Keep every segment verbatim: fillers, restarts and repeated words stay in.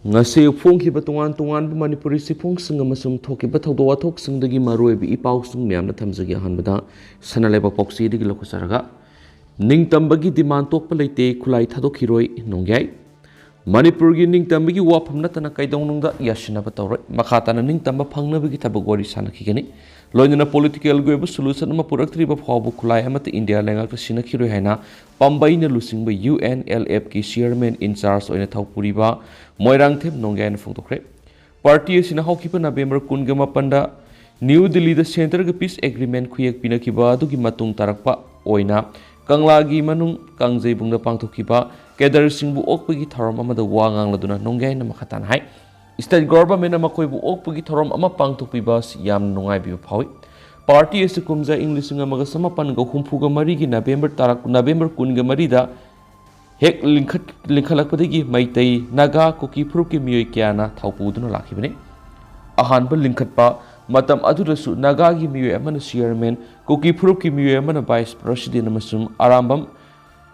ꯉꯁꯤ ꯐꯣꯡꯈꯤꯕ ꯇꯣꯉꯥꯟ ꯇꯣꯉꯥꯟꯕ ꯃꯅꯤꯄꯨꯔꯤ ꯆꯦꯐꯣꯡꯁꯤꯡ ꯑꯃꯁꯨꯡ ꯊꯣꯛꯈꯤꯕ ꯊꯧꯗꯣꯛ ꯋꯥꯊꯣꯛꯁꯤꯡꯗꯒꯤ ꯃꯔꯨꯑꯣꯏꯕ ꯏ ꯄꯥꯎꯁꯤꯡ ꯃꯌꯥꯝꯅ ꯊꯝꯖꯒꯦ꯫ ꯑꯍꯥꯟꯕꯗ ꯁꯅꯥ ꯂꯩꯕꯥꯛ ꯄꯥꯎꯆꯦꯗꯒꯤ ꯂꯧꯈꯠꯆꯔꯒ, ꯅꯤꯡꯇꯝꯕꯒꯤ ꯗꯤꯃꯥꯟ ꯇꯣꯛꯄ ꯂꯩꯇꯦ, ꯈꯨꯠꯂꯥꯏ ꯊꯥꯗꯣꯛꯈꯤꯔꯣꯏ ꯅꯣꯡꯌꯥꯏ꯫ ꯃꯅꯤꯄꯨꯔꯒꯤ ꯅꯤꯡꯇꯝꯕꯒꯤ ꯋꯥꯐꯝ ꯅꯠꯇꯅ ꯀꯩꯗꯧꯅꯨꯡꯗ ꯌꯥꯁꯤꯟꯅꯕ ꯇꯧꯔꯣꯏ꯫ ꯃꯈꯥ ꯇꯥꯅ ꯅꯤꯡꯇꯝꯕ ꯐꯪꯅꯕꯒꯤ ꯊꯕꯛ ꯋꯥꯔꯤ ꯁꯥꯟꯅꯈꯤꯒꯅꯤ꯫ ꯂꯣꯏꯅꯅ ꯄꯣꯂꯤꯇꯤꯀꯦꯜꯒꯤ ꯑꯣꯏꯕ ꯁꯣꯂꯨꯁꯟ ꯑꯃ ꯄꯨꯔꯛꯇ꯭ꯔꯤꯕ ꯐꯥꯎꯕ ꯈꯨꯠꯂꯥꯏ ꯑꯃꯠꯇ ꯏꯟꯗꯤꯌꯥ ꯂꯩꯉꯥꯛꯇ ꯁꯤꯟꯅꯈꯤꯔꯣꯏ ꯍꯥꯏꯅ ꯄꯥꯝꯕꯩꯅ ꯂꯨꯆꯤꯡꯕ ꯌꯨ ꯑꯦꯟ ꯑꯦꯜ ꯑꯦꯐꯀꯤ ꯆꯤꯌꯔꯃꯦꯟ ꯏꯟꯆꯥꯔꯖ ꯑꯣꯏꯅ ꯊꯧꯄꯨꯔꯤꯕ ꯃꯣꯏꯔꯥꯡꯊꯦꯝ ꯅꯣꯡꯌꯥꯏꯅ ꯐꯣꯡꯗꯣꯛꯈ꯭ꯔꯦ꯫ ꯄꯥꯔꯇꯤ ꯑꯁꯤꯅ ꯍꯧꯈꯤꯕ ꯅꯕꯦꯝꯕꯔ ꯀꯨꯟꯒ ꯃꯥꯄꯟꯗ ꯅ꯭ꯌꯨ ꯗꯤꯜꯂꯤꯗ ꯁꯦꯟꯇꯔꯒ ꯄꯤꯁ ꯑꯦꯒ꯭ꯔꯤꯃꯦꯟ ꯈꯨꯌꯦꯛ ꯄꯤꯅꯈꯤꯕ ꯑꯗꯨꯒꯤ ꯃꯇꯨꯡ ꯇꯥꯔꯛꯄ ꯑꯣꯏꯅ ꯀꯪꯂꯥꯒꯤ ꯃꯅꯨꯡ ꯀꯥꯡꯖꯩꯕꯨꯡꯗ ꯄꯥꯡꯊꯣꯛꯈꯤꯕ ꯀꯦꯗꯔꯁꯤꯡꯕꯨ ꯑꯣꯛꯄꯒꯤ ꯊꯧꯔꯝ ꯑꯃꯗ ꯋꯥ ꯉꯥꯡꯂꯗꯨꯅ ꯅꯣꯡꯌꯥꯏꯅ ꯃꯈꯥ ꯇꯥꯅ ꯍꯥꯏ, ꯁ꯭ꯇꯦꯠ ꯒꯣꯚꯔꯟꯃꯦꯟꯠꯅ ꯃꯈꯣꯏꯕꯨ ꯑꯣꯛꯄꯒꯤ ꯊꯧꯔꯝ ꯑꯃ ꯄꯥꯡꯊꯣꯛꯄꯤꯕ ꯑꯁꯤ ꯌꯥꯝꯅ ꯅꯨꯡꯉꯥꯏꯕꯤꯕ ꯐꯥꯎꯏ꯫ ꯄꯥꯔꯇꯤ ꯑꯁꯤ ꯀꯨꯝꯖꯥ ꯏꯪ ꯂꯤꯁꯤꯡ ꯑꯃꯒ ꯆꯃꯥꯄꯟꯒ ꯍꯨꯝꯐꯨꯒ ꯃꯔꯤꯒꯤ ꯅꯕꯦꯝꯕꯔ ꯇꯥꯔꯛ, ꯅꯕꯦꯝꯕꯔ ꯀꯨꯟꯒ ꯃꯔꯤꯗ ꯍꯦꯛ ꯂꯤꯡꯈꯠ-, ꯂꯤꯡꯈꯠꯂꯛꯄꯗꯒꯤ ꯃꯩꯇꯩ, ꯅꯥꯒꯥ, ꯀꯨꯀꯤ ꯐꯨꯔꯨꯞꯀꯤ ꯃꯤꯑꯣꯏ ꯀꯌꯥꯅ ꯊꯧꯄꯨꯗꯨꯅ ꯂꯥꯛꯈꯤꯕꯅꯤ꯫ ꯑꯍꯥꯟꯕ ꯂꯤꯡꯈꯠꯄ ꯃꯇꯝ ꯑꯗꯨꯗꯁꯨ ꯅꯥꯒꯥꯒꯤ ꯃꯤꯑꯣꯏ ꯑꯃꯅ ꯆꯤꯌꯔꯃꯦꯟ, ꯀꯨꯀꯤ ꯐꯨꯔꯨꯞꯀꯤ ꯃꯤꯑꯣꯏ ꯑꯃꯅ ꯚꯥꯏꯁ ꯄ꯭ꯔꯁꯤꯗꯦꯟꯠ ꯑꯃꯁꯨꯡ ꯑꯔꯥꯝꯕꯝ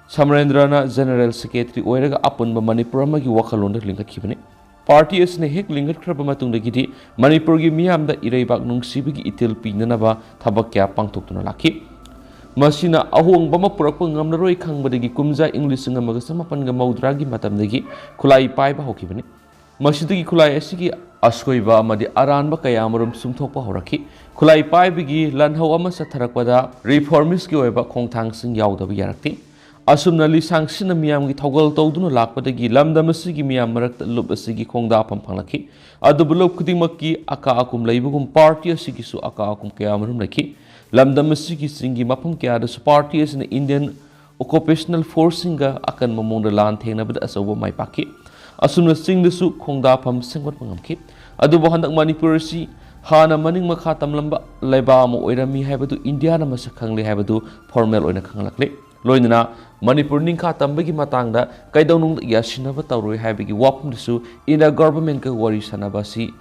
ꯁꯃꯔꯦꯟꯗ꯭ꯔꯅ ꯖꯦꯅꯔꯦꯜ ꯁꯦꯀ꯭ꯔꯦꯇꯔꯤ ꯑꯣꯏꯔꯒ ꯑꯄꯨꯟꯕ ꯃꯅꯤꯄꯨꯔ ꯑꯃꯒꯤ ꯋꯥꯈꯜꯂꯣꯟꯗ ꯂꯤꯡꯈꯠꯈꯤꯕꯅꯤ꯫ ꯄꯥꯔꯇꯤ ꯑꯁꯤꯅ ꯍꯦꯛ ꯂꯤꯡꯈꯠꯈ꯭ꯔꯕ ꯃꯇꯨꯡꯗꯒꯤꯗꯤ ꯃꯅꯤꯄꯨꯔꯒꯤ ꯃꯤꯌꯥꯝꯗ ꯏꯔꯩꯕꯥꯛ ꯅꯨꯡꯁꯤꯕꯒꯤ ꯏꯊꯤꯜ ꯄꯤꯅꯅꯕ ꯊꯕꯛ ꯀꯌꯥ ꯄꯥꯡꯊꯣꯛꯇꯨꯅ ꯂꯥꯛꯈꯤ꯫ ꯃꯁꯤꯅ ꯑꯍꯣꯡꯕ ꯑꯃ ꯄꯨꯔꯛꯄ ꯉꯝꯂꯔꯣꯏ ꯈꯪꯕꯗꯒꯤ ꯀꯨꯝꯖꯥ ꯏꯪ ꯂꯤꯁꯤꯡ ꯑꯃꯒ ꯆꯃꯥꯄꯟꯒ ꯃꯧꯗ꯭ꯔꯥꯒꯤ ꯃꯇꯝꯗꯒꯤ ꯈꯨꯠꯂꯥꯏ ꯄꯥꯏꯕ ꯍꯧꯈꯤꯕꯅꯤ꯫ ꯃꯁꯤꯗꯒꯤ ꯈꯨꯠꯂꯥꯏ ꯑꯁꯤꯒꯤ ꯑꯁꯣꯏꯕ ꯑꯃꯗꯤ ꯑꯔꯥꯟꯕ ꯀꯌꯥ ꯑꯃꯔꯣꯝ ꯆꯨꯝꯊꯣꯛꯄ ꯍꯧꯔꯛꯈꯤ꯫ ꯈꯨꯠꯂꯥꯏ ꯄꯥꯏꯕꯒꯤ ꯂꯥꯟꯍꯧ ꯑꯃ ꯆꯠꯊꯔꯛꯄꯗ ꯔꯤꯐꯣꯔꯃꯤꯁꯀꯤ ꯑꯣꯏꯕ ꯈꯣꯡꯊꯥꯡꯁꯤꯡ ꯌꯥꯎꯗꯕ ꯌꯥꯔꯛꯇꯦ꯫ ꯑꯁꯨꯝꯅ ꯂꯤꯁꯥꯡꯁꯤꯟꯅ ꯃꯤꯌꯥꯝꯒꯤ ꯊꯧꯒꯜ ꯇꯧꯗꯨꯅ ꯂꯥꯛꯄꯗꯒꯤ ꯂꯝꯗꯝ ꯑꯁꯤꯒꯤ ꯃꯤꯌꯥꯝ ꯃꯔꯛꯇ ꯂꯨꯞ ꯑꯁꯤꯒꯤ ꯈꯣꯡꯗꯥꯐꯝ ꯐꯪꯂꯛꯈꯤ꯫ ꯑꯗꯨꯕꯨ ꯂꯨꯞ ꯈꯨꯗꯤꯡꯃꯛꯀꯤ ꯑꯀꯥ ꯑꯀꯨꯝ ꯂꯩꯕꯒꯨꯝ ꯄꯥꯔꯇꯤ ꯑꯁꯤꯒꯤꯁꯨ ꯑꯀꯥ ꯑꯀꯨꯝ ꯀꯌꯥ ꯑꯃꯔꯣꯝ ꯂꯩꯈꯤ꯫ ꯂꯝꯗꯝ ꯑꯁꯤꯒꯤ ꯆꯤꯡꯒꯤ ꯃꯐꯝ ꯀꯌꯥꯗꯁꯨ ꯄꯥꯔꯇꯤ ꯑꯁꯤꯅ ꯏꯟꯗꯤꯌꯟ ꯑꯣꯀꯨꯄꯦꯁꯅꯦꯜ ꯐꯣꯔꯁꯁꯤꯡꯒ ꯑꯀꯟꯕ ꯃꯑꯣꯡꯗ ꯂꯥꯟ ꯊꯦꯡꯅꯕꯗ ꯑꯆꯧꯕ ꯃꯥꯏ ꯄꯥꯛꯈꯤ꯫ ꯑꯁꯨꯝꯅ ꯆꯤꯡꯗꯁꯨ ꯈꯣꯡꯗꯥꯐꯝ ꯁꯦꯝꯒꯠꯄ ꯉꯝꯈꯤ꯫ ꯑꯗꯨꯕꯨ ꯍꯟꯗꯛ ꯃꯅꯤꯄꯨꯔ ꯑꯁꯤ ꯍꯥꯟꯅ ꯃꯅꯤꯡ ꯃꯈꯥ ꯇꯝꯂꯝꯕ ꯂꯩꯕꯥꯛ ꯑꯃ ꯑꯣꯏꯔꯝꯃꯤ ꯍꯥꯏꯕꯗꯨ ꯏꯟꯗꯤꯌꯥꯅ ꯃꯁꯛ ꯈꯪꯂꯦ ꯍꯥꯏꯕꯗꯨ ꯐꯣꯔꯃꯦꯜ ꯑꯣꯏꯅ ꯈꯪꯂꯛꯂꯦ꯫ ꯂꯣꯏꯅꯅ ꯃꯅꯤꯄꯨꯔ ꯅꯤꯡꯈꯥ ꯇꯝꯕꯒꯤ ꯃꯇꯥꯡꯗ ꯀꯩꯗꯧꯅꯨꯡꯗ ꯌꯥꯁꯤꯟꯅꯕ ꯇꯧꯔꯣꯏ ꯍꯥꯏꯕꯒꯤ ꯋꯥꯐꯝꯗꯨꯁꯨ ꯏꯟꯗꯤꯌꯥ ꯒꯣꯚꯔꯟꯃꯦꯟꯠꯀ ꯋꯥꯔꯤ ꯁꯥꯟꯅꯕ ꯑꯁꯤ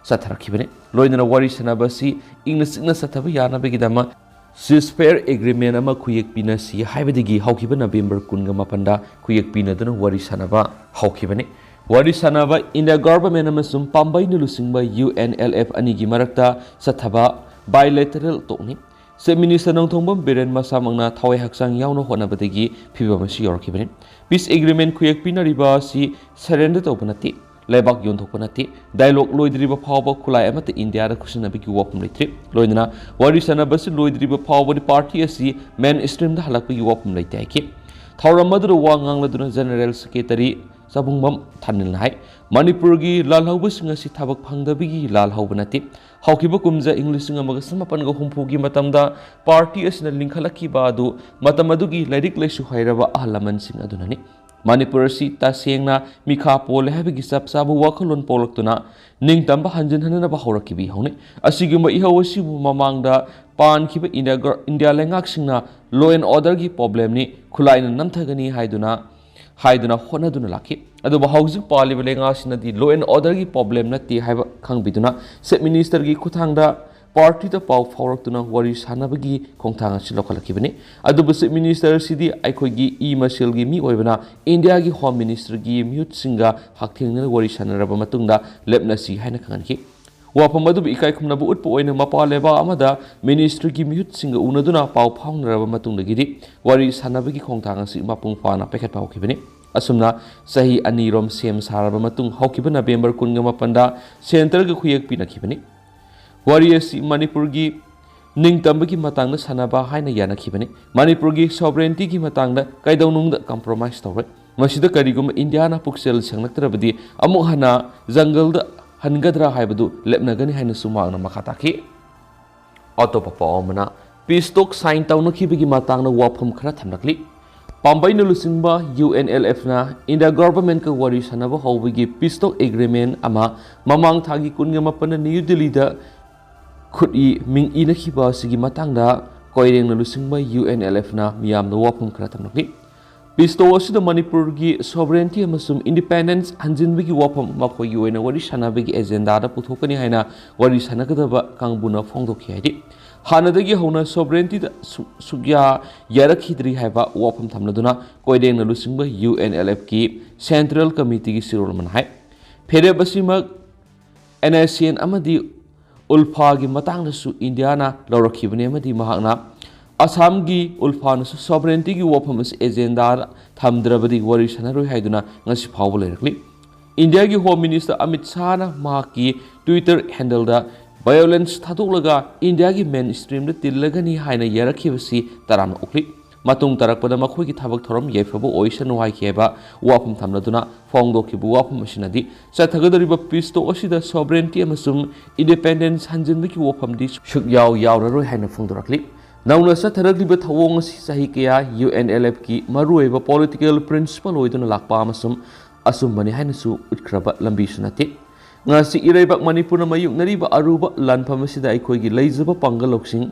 ꯆꯠꯊꯔꯛꯈꯤꯕꯅꯤ꯫ ꯂꯣꯏꯅꯅ ꯋꯥꯔꯤ ꯁꯥꯟꯅꯕ ꯑꯁꯤ ꯏꯪꯅ ꯆꯤꯛꯅ ꯆꯠꯊꯕ ꯌꯥꯅꯕꯒꯤꯗꯃꯛ ꯁꯤꯖꯐꯥꯌꯔ ꯑꯦꯒ꯭ꯔꯤꯃꯦꯟ ꯑꯃ ꯈꯨꯌꯦꯛ ꯄꯤꯅꯁꯤ ꯍꯥꯏꯕꯗꯒꯤ ꯍꯧꯈꯤꯕ ꯅꯕꯦꯝꯕꯔ ꯀꯨꯟꯒ ꯃꯥꯄꯟꯗ ꯈꯨꯌꯦꯛ ꯄꯤꯅꯗꯨꯅ ꯋꯥꯔꯤ ꯁꯥꯟꯅꯕ ꯍꯧꯈꯤꯕꯅꯤ꯫ ꯋꯥꯔꯤ ꯁꯥꯟꯅꯕ ꯏꯟꯗꯤꯌꯥ ꯒꯚꯔꯟꯃꯦꯟ ꯑꯃꯁꯨꯡ ꯄꯥꯝꯕꯩꯅ ꯂꯨꯆꯤꯡꯕ ꯌꯨ ꯑꯦꯟ ꯑꯦꯜ ꯑꯦꯐ ꯑꯅꯤꯒꯤ ꯃꯔꯛꯇ ꯆꯠꯊꯕ ꯕꯥꯏꯂꯦꯇꯔꯦꯜ ꯇꯣꯛꯅꯤ꯫ ꯆꯤꯐ ꯃꯤꯅꯤꯁꯇꯔ ꯅꯣꯡꯊꯣꯝꯕꯝ ꯕꯤꯔꯦꯟ ꯃꯁꯥꯃꯛꯅ ꯊꯋꯥꯏ ꯍꯛꯆꯥꯡ ꯌꯥꯎꯅ ꯍꯣꯠꯅꯕꯗꯒꯤ ꯐꯤꯚꯝ ꯑꯁꯤ ꯌꯧꯔꯛꯈꯤꯕꯅꯤ꯫ ꯄꯤꯁ ꯑꯦꯒ꯭ꯔꯤꯃꯦꯟ ꯈꯨꯌꯦꯛ ꯄꯤꯅꯔꯤꯕ ꯑꯁꯤ ꯁꯔꯦꯟꯗꯔ ꯇꯧꯕ ꯅꯠꯇꯦ, ꯂꯩꯕꯥꯛ ꯌꯣꯟꯊꯣꯛꯄ ꯅꯠꯇꯦ, ꯗꯥꯏꯂꯣꯒ ꯂꯣꯏꯗ꯭ꯔꯤꯕ ꯐꯥꯎꯕ ꯈꯨꯠꯂꯥꯏ ꯑꯃꯠꯇ ꯏꯟꯗꯤꯌꯥꯗ ꯈꯨꯠꯁꯤꯟꯅꯕꯒꯤ ꯋꯥꯐꯝ ꯂꯩꯇ꯭ꯔꯤ꯫ ꯂꯣꯏꯅꯅ ꯋꯥꯔꯤ ꯁꯥꯟꯅꯕ ꯑꯁꯤ ꯂꯣꯏꯗ꯭ꯔꯤꯕ ꯐꯥꯎꯕꯗꯤ ꯄꯥꯔꯇꯤ ꯑꯁꯤ ꯃꯦꯟ ꯁ꯭ꯇ꯭ꯔꯤꯝꯗ ꯍꯜꯂꯛꯄꯒꯤ ꯋꯥꯐꯝ ꯂꯩꯇꯦ ꯍꯥꯏꯈꯤ꯫ ꯊꯧꯔꯝ ꯑꯗꯨꯗ ꯋꯥ ꯉꯥꯡꯂꯗꯨꯅ ꯖꯦꯅꯔꯦꯜ ꯁꯦꯀ꯭ꯔꯦꯇꯔꯤ ꯆꯥꯕꯨꯡꯕꯝ ꯊꯥꯅꯤꯜꯅ ꯍꯥꯏ, ꯃꯅꯤꯄꯨꯔꯒꯤ ꯂꯥꯜꯍꯧꯕꯁꯤꯡ ꯑꯁꯤ ꯊꯕꯛ ꯐꯪꯗꯕꯒꯤ ꯂꯥꯜꯍꯧꯕ ꯅꯠꯇꯦ꯫ ꯍꯧꯈꯤꯕ ꯀꯨꯝꯖꯥ ꯏꯪ ꯂꯤꯁꯤꯡ ꯑꯃꯒ ꯆꯃꯥꯄꯟꯒ ꯍꯨꯝꯐꯨꯒꯤ ꯃꯇꯝꯗ ꯄꯥꯔꯇꯤ ꯑꯁꯤꯅ ꯂꯤꯡꯈꯠꯂꯛꯈꯤꯕ ꯑꯗꯨ ꯃꯇꯝ ꯑꯗꯨꯒꯤ ꯂꯥꯏꯔꯤꯛ ꯂꯥꯏꯁꯨ ꯍꯩꯔꯕ ꯑꯍꯜ ꯂꯃꯟꯁꯤꯡ ꯑꯗꯨꯅꯅꯤ꯫ ꯃꯅꯤꯄꯨꯔ ꯑꯁꯤ ꯇꯁꯦꯡꯅ ꯃꯤꯈꯥ ꯄꯣꯜꯂꯦ ꯍꯥꯏꯕꯒꯤ ꯆꯞ ꯆꯥꯕ ꯋꯥꯈꯜꯂꯣꯟ ꯄꯣꯛꯂꯛꯇꯨꯅ ꯅꯤꯡꯇꯝꯕ ꯍꯟꯖꯤꯟ ꯍꯟꯖꯤꯟꯅꯕ ꯍꯧꯔꯛꯈꯤꯕ ꯏꯍꯧꯅꯤ꯫ ꯑꯁꯤꯒꯨꯝꯕ ꯏꯍꯧ ꯑꯁꯤꯕꯨ ꯃꯃꯥꯡꯗ ꯄꯥꯟꯈꯤꯕ ꯏꯟꯗꯤꯌꯥ ꯒ-, ꯏꯟꯗꯤꯌꯥ ꯂꯩꯉꯥꯛꯁꯤꯡꯅ ꯂꯣ ꯑꯦꯟ ꯑꯣꯔꯗꯔꯒꯤ ꯄ꯭ꯔꯣꯕ꯭ꯂꯦꯝꯅꯤ, ꯈꯨꯠꯂꯥꯏꯅ ꯅꯝꯊꯒꯅꯤ ꯍꯥꯏꯗꯨꯅ, ꯍꯥꯏꯗꯨꯅ ꯍꯣꯠꯅꯗꯨꯅ ꯂꯥꯛꯈꯤ꯫ ꯑꯗꯨꯕꯨ ꯍꯧꯖꯤꯛ ꯄꯥꯜꯂꯤꯕ ꯂꯩꯉꯥꯛꯁꯤꯅꯗꯤ ꯂꯣ ꯑꯦꯟ ꯑꯣꯔꯗꯔꯒꯤ ꯄ꯭ꯔꯣꯕ꯭ꯂꯦꯝ ꯅꯠꯇꯦ ꯍꯥꯏꯕ ꯈꯪꯕꯤꯗꯨꯅ ꯆꯤꯐ ꯃꯤꯅꯤꯁꯇꯔꯒꯤ ꯈꯨꯠꯊꯥꯡꯗ ꯄꯥꯔꯇꯤꯗ ꯄꯥꯎ ꯐꯥꯎꯔꯛꯇꯨꯅ ꯋꯥꯔꯤ ꯁꯥꯟꯅꯕꯒꯤ ꯈꯣꯡꯊꯥꯡ ꯑꯁꯤ ꯂꯧꯈꯠꯂꯛꯈꯤꯕꯅꯤ꯫ ꯑꯗꯨꯕꯨ ꯆꯤꯐ ꯃꯤꯅꯤꯁꯇꯔ ꯑꯁꯤꯗꯤ ꯑꯩꯈꯣꯏꯒꯤ ꯏ ꯃꯁꯦꯜꯒꯤ ꯃꯤ ꯑꯣꯏꯕꯅ ꯏꯟꯗꯤꯌꯥꯒꯤ ꯍꯣꯝ ꯃꯤꯅꯤꯁꯇꯔꯒꯤ ꯃꯤꯍꯨꯠꯁꯤꯡꯒ ꯍꯛꯊꯦꯡꯅꯅ ꯋꯥꯔꯤ ꯁꯥꯟꯅꯔꯕ ꯃꯇꯨꯡꯗ ꯂꯦꯞꯅꯁꯤ ꯍꯥꯏꯅ ꯈꯪꯍꯟꯈꯤ꯫ ꯋꯥꯐꯝ ꯑꯗꯨꯕꯨ ꯏꯀꯥꯏ ꯈꯨꯝꯅꯕ ꯎꯠꯄ ꯑꯣꯏꯅ ꯃꯄꯥꯟ ꯂꯩꯕꯥꯛ ꯑꯃꯗ ꯃꯤꯅꯤꯁꯇ꯭ꯔꯤꯒꯤ ꯃꯤꯍꯨꯠꯁꯤꯡꯒ ꯎꯅꯗꯨꯅ ꯄꯥꯎ ꯐꯥꯎꯅꯔꯕ ꯃꯇꯨꯡꯗꯒꯤꯗꯤ ꯋꯥꯔꯤ ꯁꯥꯟꯅꯕꯒꯤ ꯈꯣꯡꯊꯥꯡ ꯑꯁꯤ ꯃꯄꯨꯡ ꯐꯥꯅ ꯄꯥꯏꯈꯠꯄ ꯍꯧꯈꯤꯕꯅꯤ꯫ ꯑꯁꯨꯝꯅ ꯆꯍꯤ ꯑꯅꯤꯔꯣꯝ ꯁꯦꯝ ꯁꯥꯔꯕ ꯃꯇꯨꯡ ꯍꯧꯈꯤꯕ ꯅꯕꯦꯝꯕꯔ ꯀꯨꯟꯒ ꯃꯥꯄꯟꯗ ꯁꯦꯟꯇꯔꯒ ꯈꯨꯌꯦꯛ ꯄꯤꯅꯈꯤꯕꯅꯤ꯫ ꯋꯥꯔꯤ ꯑꯁꯤ ꯃꯅꯤꯄꯨꯔꯒꯤ ꯅꯤꯡꯇꯝꯕꯒꯤ ꯃꯇꯥꯡꯗ ꯁꯥꯟꯅꯕ ꯍꯥꯏꯅ ꯌꯥꯅꯈꯤꯕꯅꯤ꯫ ꯃꯅꯤꯄꯨꯔꯒꯤ ꯁꯣꯚꯔꯦꯟꯇꯤꯒꯤ ꯃꯇꯥꯡꯗ ꯀꯩꯗꯧꯅꯨꯡꯗ ꯀꯝꯄ꯭ꯔꯣꯃꯥꯏꯁ ꯇꯧꯔꯣꯏ꯫ ꯃꯁꯤꯗ ꯀꯔꯤꯒꯨꯝꯕ ꯏꯟꯗꯤꯌꯥꯅ ꯄꯨꯛꯆꯦꯜ ꯁꯦꯡꯂꯛꯇ꯭ꯔꯕꯗꯤ ꯑꯃꯨꯛ ꯍꯟꯅ ꯖꯪꯒꯜꯗ ꯍꯟꯒꯗ꯭ꯔꯥ ꯍꯥꯏꯕꯗꯨ ꯂꯦꯞꯅꯒꯅꯤ ꯍꯥꯏꯅꯁꯨ ꯃꯍꯥꯛꯅ ꯃꯈꯥ ꯇꯥꯈꯤ꯫ ꯑꯇꯣꯞꯄ ꯄꯥꯎ ꯑꯃꯅ ꯄꯤꯁ ꯇꯣꯛ ꯁꯥꯏꯟ ꯇꯧꯅꯈꯤꯕꯒꯤ ꯃꯇꯥꯡꯗ ꯋꯥꯐꯝ ꯈꯔ ꯊꯝꯂꯛꯂꯤ꯫ ꯄꯥꯝꯕꯩꯅ ꯂꯨꯆꯤꯡꯕ ꯌꯨ ꯑꯦꯟ ꯑꯦꯜ ꯑꯦꯐꯅ ꯏꯟꯗꯤꯌꯥ ꯒꯚꯔꯟꯃꯦꯟꯠꯀ ꯋꯥꯔꯤ ꯁꯥꯟꯅꯕ ꯍꯧꯕꯒꯤ ꯄꯤꯁ ꯇꯣꯛ ꯑꯦꯒ꯭ꯔꯤꯃꯦꯟ ꯑꯃ ꯃꯃꯥꯡ ꯊꯥꯒꯤ ꯀꯨꯟꯒ ꯃꯥꯄꯟꯗ ꯅ꯭ꯌꯨ ꯗꯤꯜꯂꯤꯗ ꯈꯨꯠꯏ ꯃꯤꯡ ꯏꯅꯈꯤꯕ ꯑꯁꯤꯒꯤ ꯃꯇꯥꯡꯗ ꯀꯣꯏꯔꯦꯡꯅ ꯂꯨꯆꯤꯡꯕ ꯌꯨ ꯑꯦꯟ ꯑꯦꯜ ꯑꯦꯐꯅ ꯃꯤꯌꯥꯝꯗ ꯋꯥꯐꯝ ꯈꯔ ꯊꯝꯂꯛꯂꯤ꯫ ꯄꯤꯁ ꯇꯣꯛ ꯑꯁꯤꯗ ꯃꯅꯤꯄꯨꯔꯒꯤ ꯁꯣꯚꯔꯦꯟꯇꯤ ꯑꯃꯁꯨꯡ ꯏꯟꯗꯤꯄꯦꯟꯗꯦꯟꯁ ꯍꯟꯖꯤꯟꯕꯒꯤ ꯋꯥꯐꯝ ꯃꯈꯣꯏꯒꯤ ꯑꯣꯏꯅ ꯋꯥꯔꯤ ꯁꯥꯟꯅꯕꯒꯤ ꯑꯦꯖꯦꯟꯗꯥꯗ ꯄꯨꯊꯣꯛꯀꯅꯤ ꯍꯥꯏꯅ ꯋꯥꯔꯤ ꯁꯥꯟꯅꯒꯗꯕ ꯀꯥꯡꯕꯨꯅ ꯐꯣꯡꯗꯣꯛꯈꯤ ꯍꯥꯏꯔꯤ꯫ ꯍꯥꯟꯅꯗꯒꯤ ꯍꯧꯅ sovereigntyꯗ ꯁꯨ-, ꯁꯨꯛꯌꯥ ꯌꯥꯔꯛꯈꯤꯗ꯭ꯔꯤ ꯍꯥꯏꯕ ꯋꯥꯐꯝ ꯊꯝꯂꯗꯨꯅ ꯀꯣꯏꯗꯦꯡꯅ ꯂꯨꯆꯤꯡꯕ UNLFꯀꯤ Central Committeeꯒꯤ ꯁꯤꯔꯣꯜ ꯑꯃꯅ ꯍꯥꯏ꯫ ꯐꯤꯔꯦꯞ ꯑꯁꯤꯃꯛ NSCN ꯑꯃꯗꯤ ULFAꯒꯤ ꯃꯇꯥꯡꯗꯁꯨ ꯏꯟꯗꯤꯌꯥꯅ ꯂꯧꯔꯛꯈꯤꯕꯅꯤ ꯑꯃꯗꯤ ꯃꯍꯥꯛꯅ ꯑꯁꯥꯝꯒꯤ ULFAꯅꯁꯨ sovereigntyꯒꯤ ꯋꯥꯐꯝ ꯑꯁꯤ agenda ꯊꯝꯗ꯭ꯔꯕꯗꯤ ꯋꯥꯔꯤ ꯁꯥꯟꯅꯔꯣꯏ ꯍꯥꯏꯗꯨꯅ ꯉꯁꯤ ꯐꯥꯎꯕ ꯂꯩꯔꯛꯂꯤ꯫ ꯏꯟꯗꯤꯌꯥꯒꯤ Home Minister ꯑꯃꯤꯠ ꯁꯥꯍꯅ ꯃꯍꯥꯛꯀꯤ Twitter handleꯗ violence ꯊꯥꯗꯣꯛꯂꯒ ꯏꯟꯗꯤꯌꯥꯒꯤ mainstreamꯗ ꯇꯤꯜꯂꯒꯅꯤ ꯍꯥꯏꯅ ꯌꯥꯔꯛꯈꯤꯕꯁꯤ ꯇꯔꯥꯝꯅ ꯑꯣꯛꯂꯤ꯫ ꯃꯇꯨꯡ ꯇꯥꯔꯛꯄꯗ ꯃꯈꯣꯏꯒꯤ ꯊꯕꯛ ꯊꯧꯔꯝ ꯌꯥꯏꯐꯕ ꯑꯣꯏꯁꯅꯨ ꯍꯥꯏꯈꯤ ꯍꯥꯏꯕ ꯋꯥꯐꯝ ꯊꯝꯂꯗꯨꯅ ꯐꯣꯡꯗꯣꯛꯈꯤꯕ ꯋꯥꯐꯝ ꯑꯁꯤꯅꯗꯤ ꯆꯠꯊꯒꯗꯧꯔꯤꯕ peace talk ꯑꯁꯤꯗ sovereignty ꯑꯃꯁꯨꯡ independence ꯍꯟꯖꯤꯟꯕꯒꯤ ꯋꯥꯐꯝꯗꯤ ꯁꯨꯛꯌꯥꯎ ꯌꯥꯎꯔꯔꯣꯏ ꯍꯥꯏꯅ ꯐꯣꯡꯗꯣꯔꯛꯂꯤ꯫ ꯅꯧꯅ ꯆꯠꯊꯔꯛꯂꯤꯕ ꯊꯧꯑꯣꯡ ꯑꯁꯤ ꯆꯍꯤ ꯀꯌꯥ UNLFꯀꯤ ꯃꯔꯨꯑꯣꯏꯕ political principle ꯑꯣꯏꯗꯨꯅ ꯂꯥꯛꯄ ꯑꯃꯁꯨꯡ ꯑꯆꯨꯝꯕꯅꯤ ꯍꯥꯏꯅꯁꯨ ꯎꯠꯈ꯭ꯔꯕ ꯂꯝꯕꯤꯁꯨ ꯅꯠꯇꯦ꯫ ꯉꯁꯤ ꯏꯔꯩꯕꯥꯛ ꯃꯅꯤꯄꯨꯔꯅ ꯃꯥꯌꯣꯛꯅꯔꯤꯕ ꯑꯔꯨꯕ ꯂꯥꯟꯐꯝ ꯑꯁꯤꯗ ꯑꯩꯈꯣꯏꯒꯤ ꯂꯩꯖꯕ ꯄꯥꯡꯒꯜ ꯂꯧꯁꯤꯡ,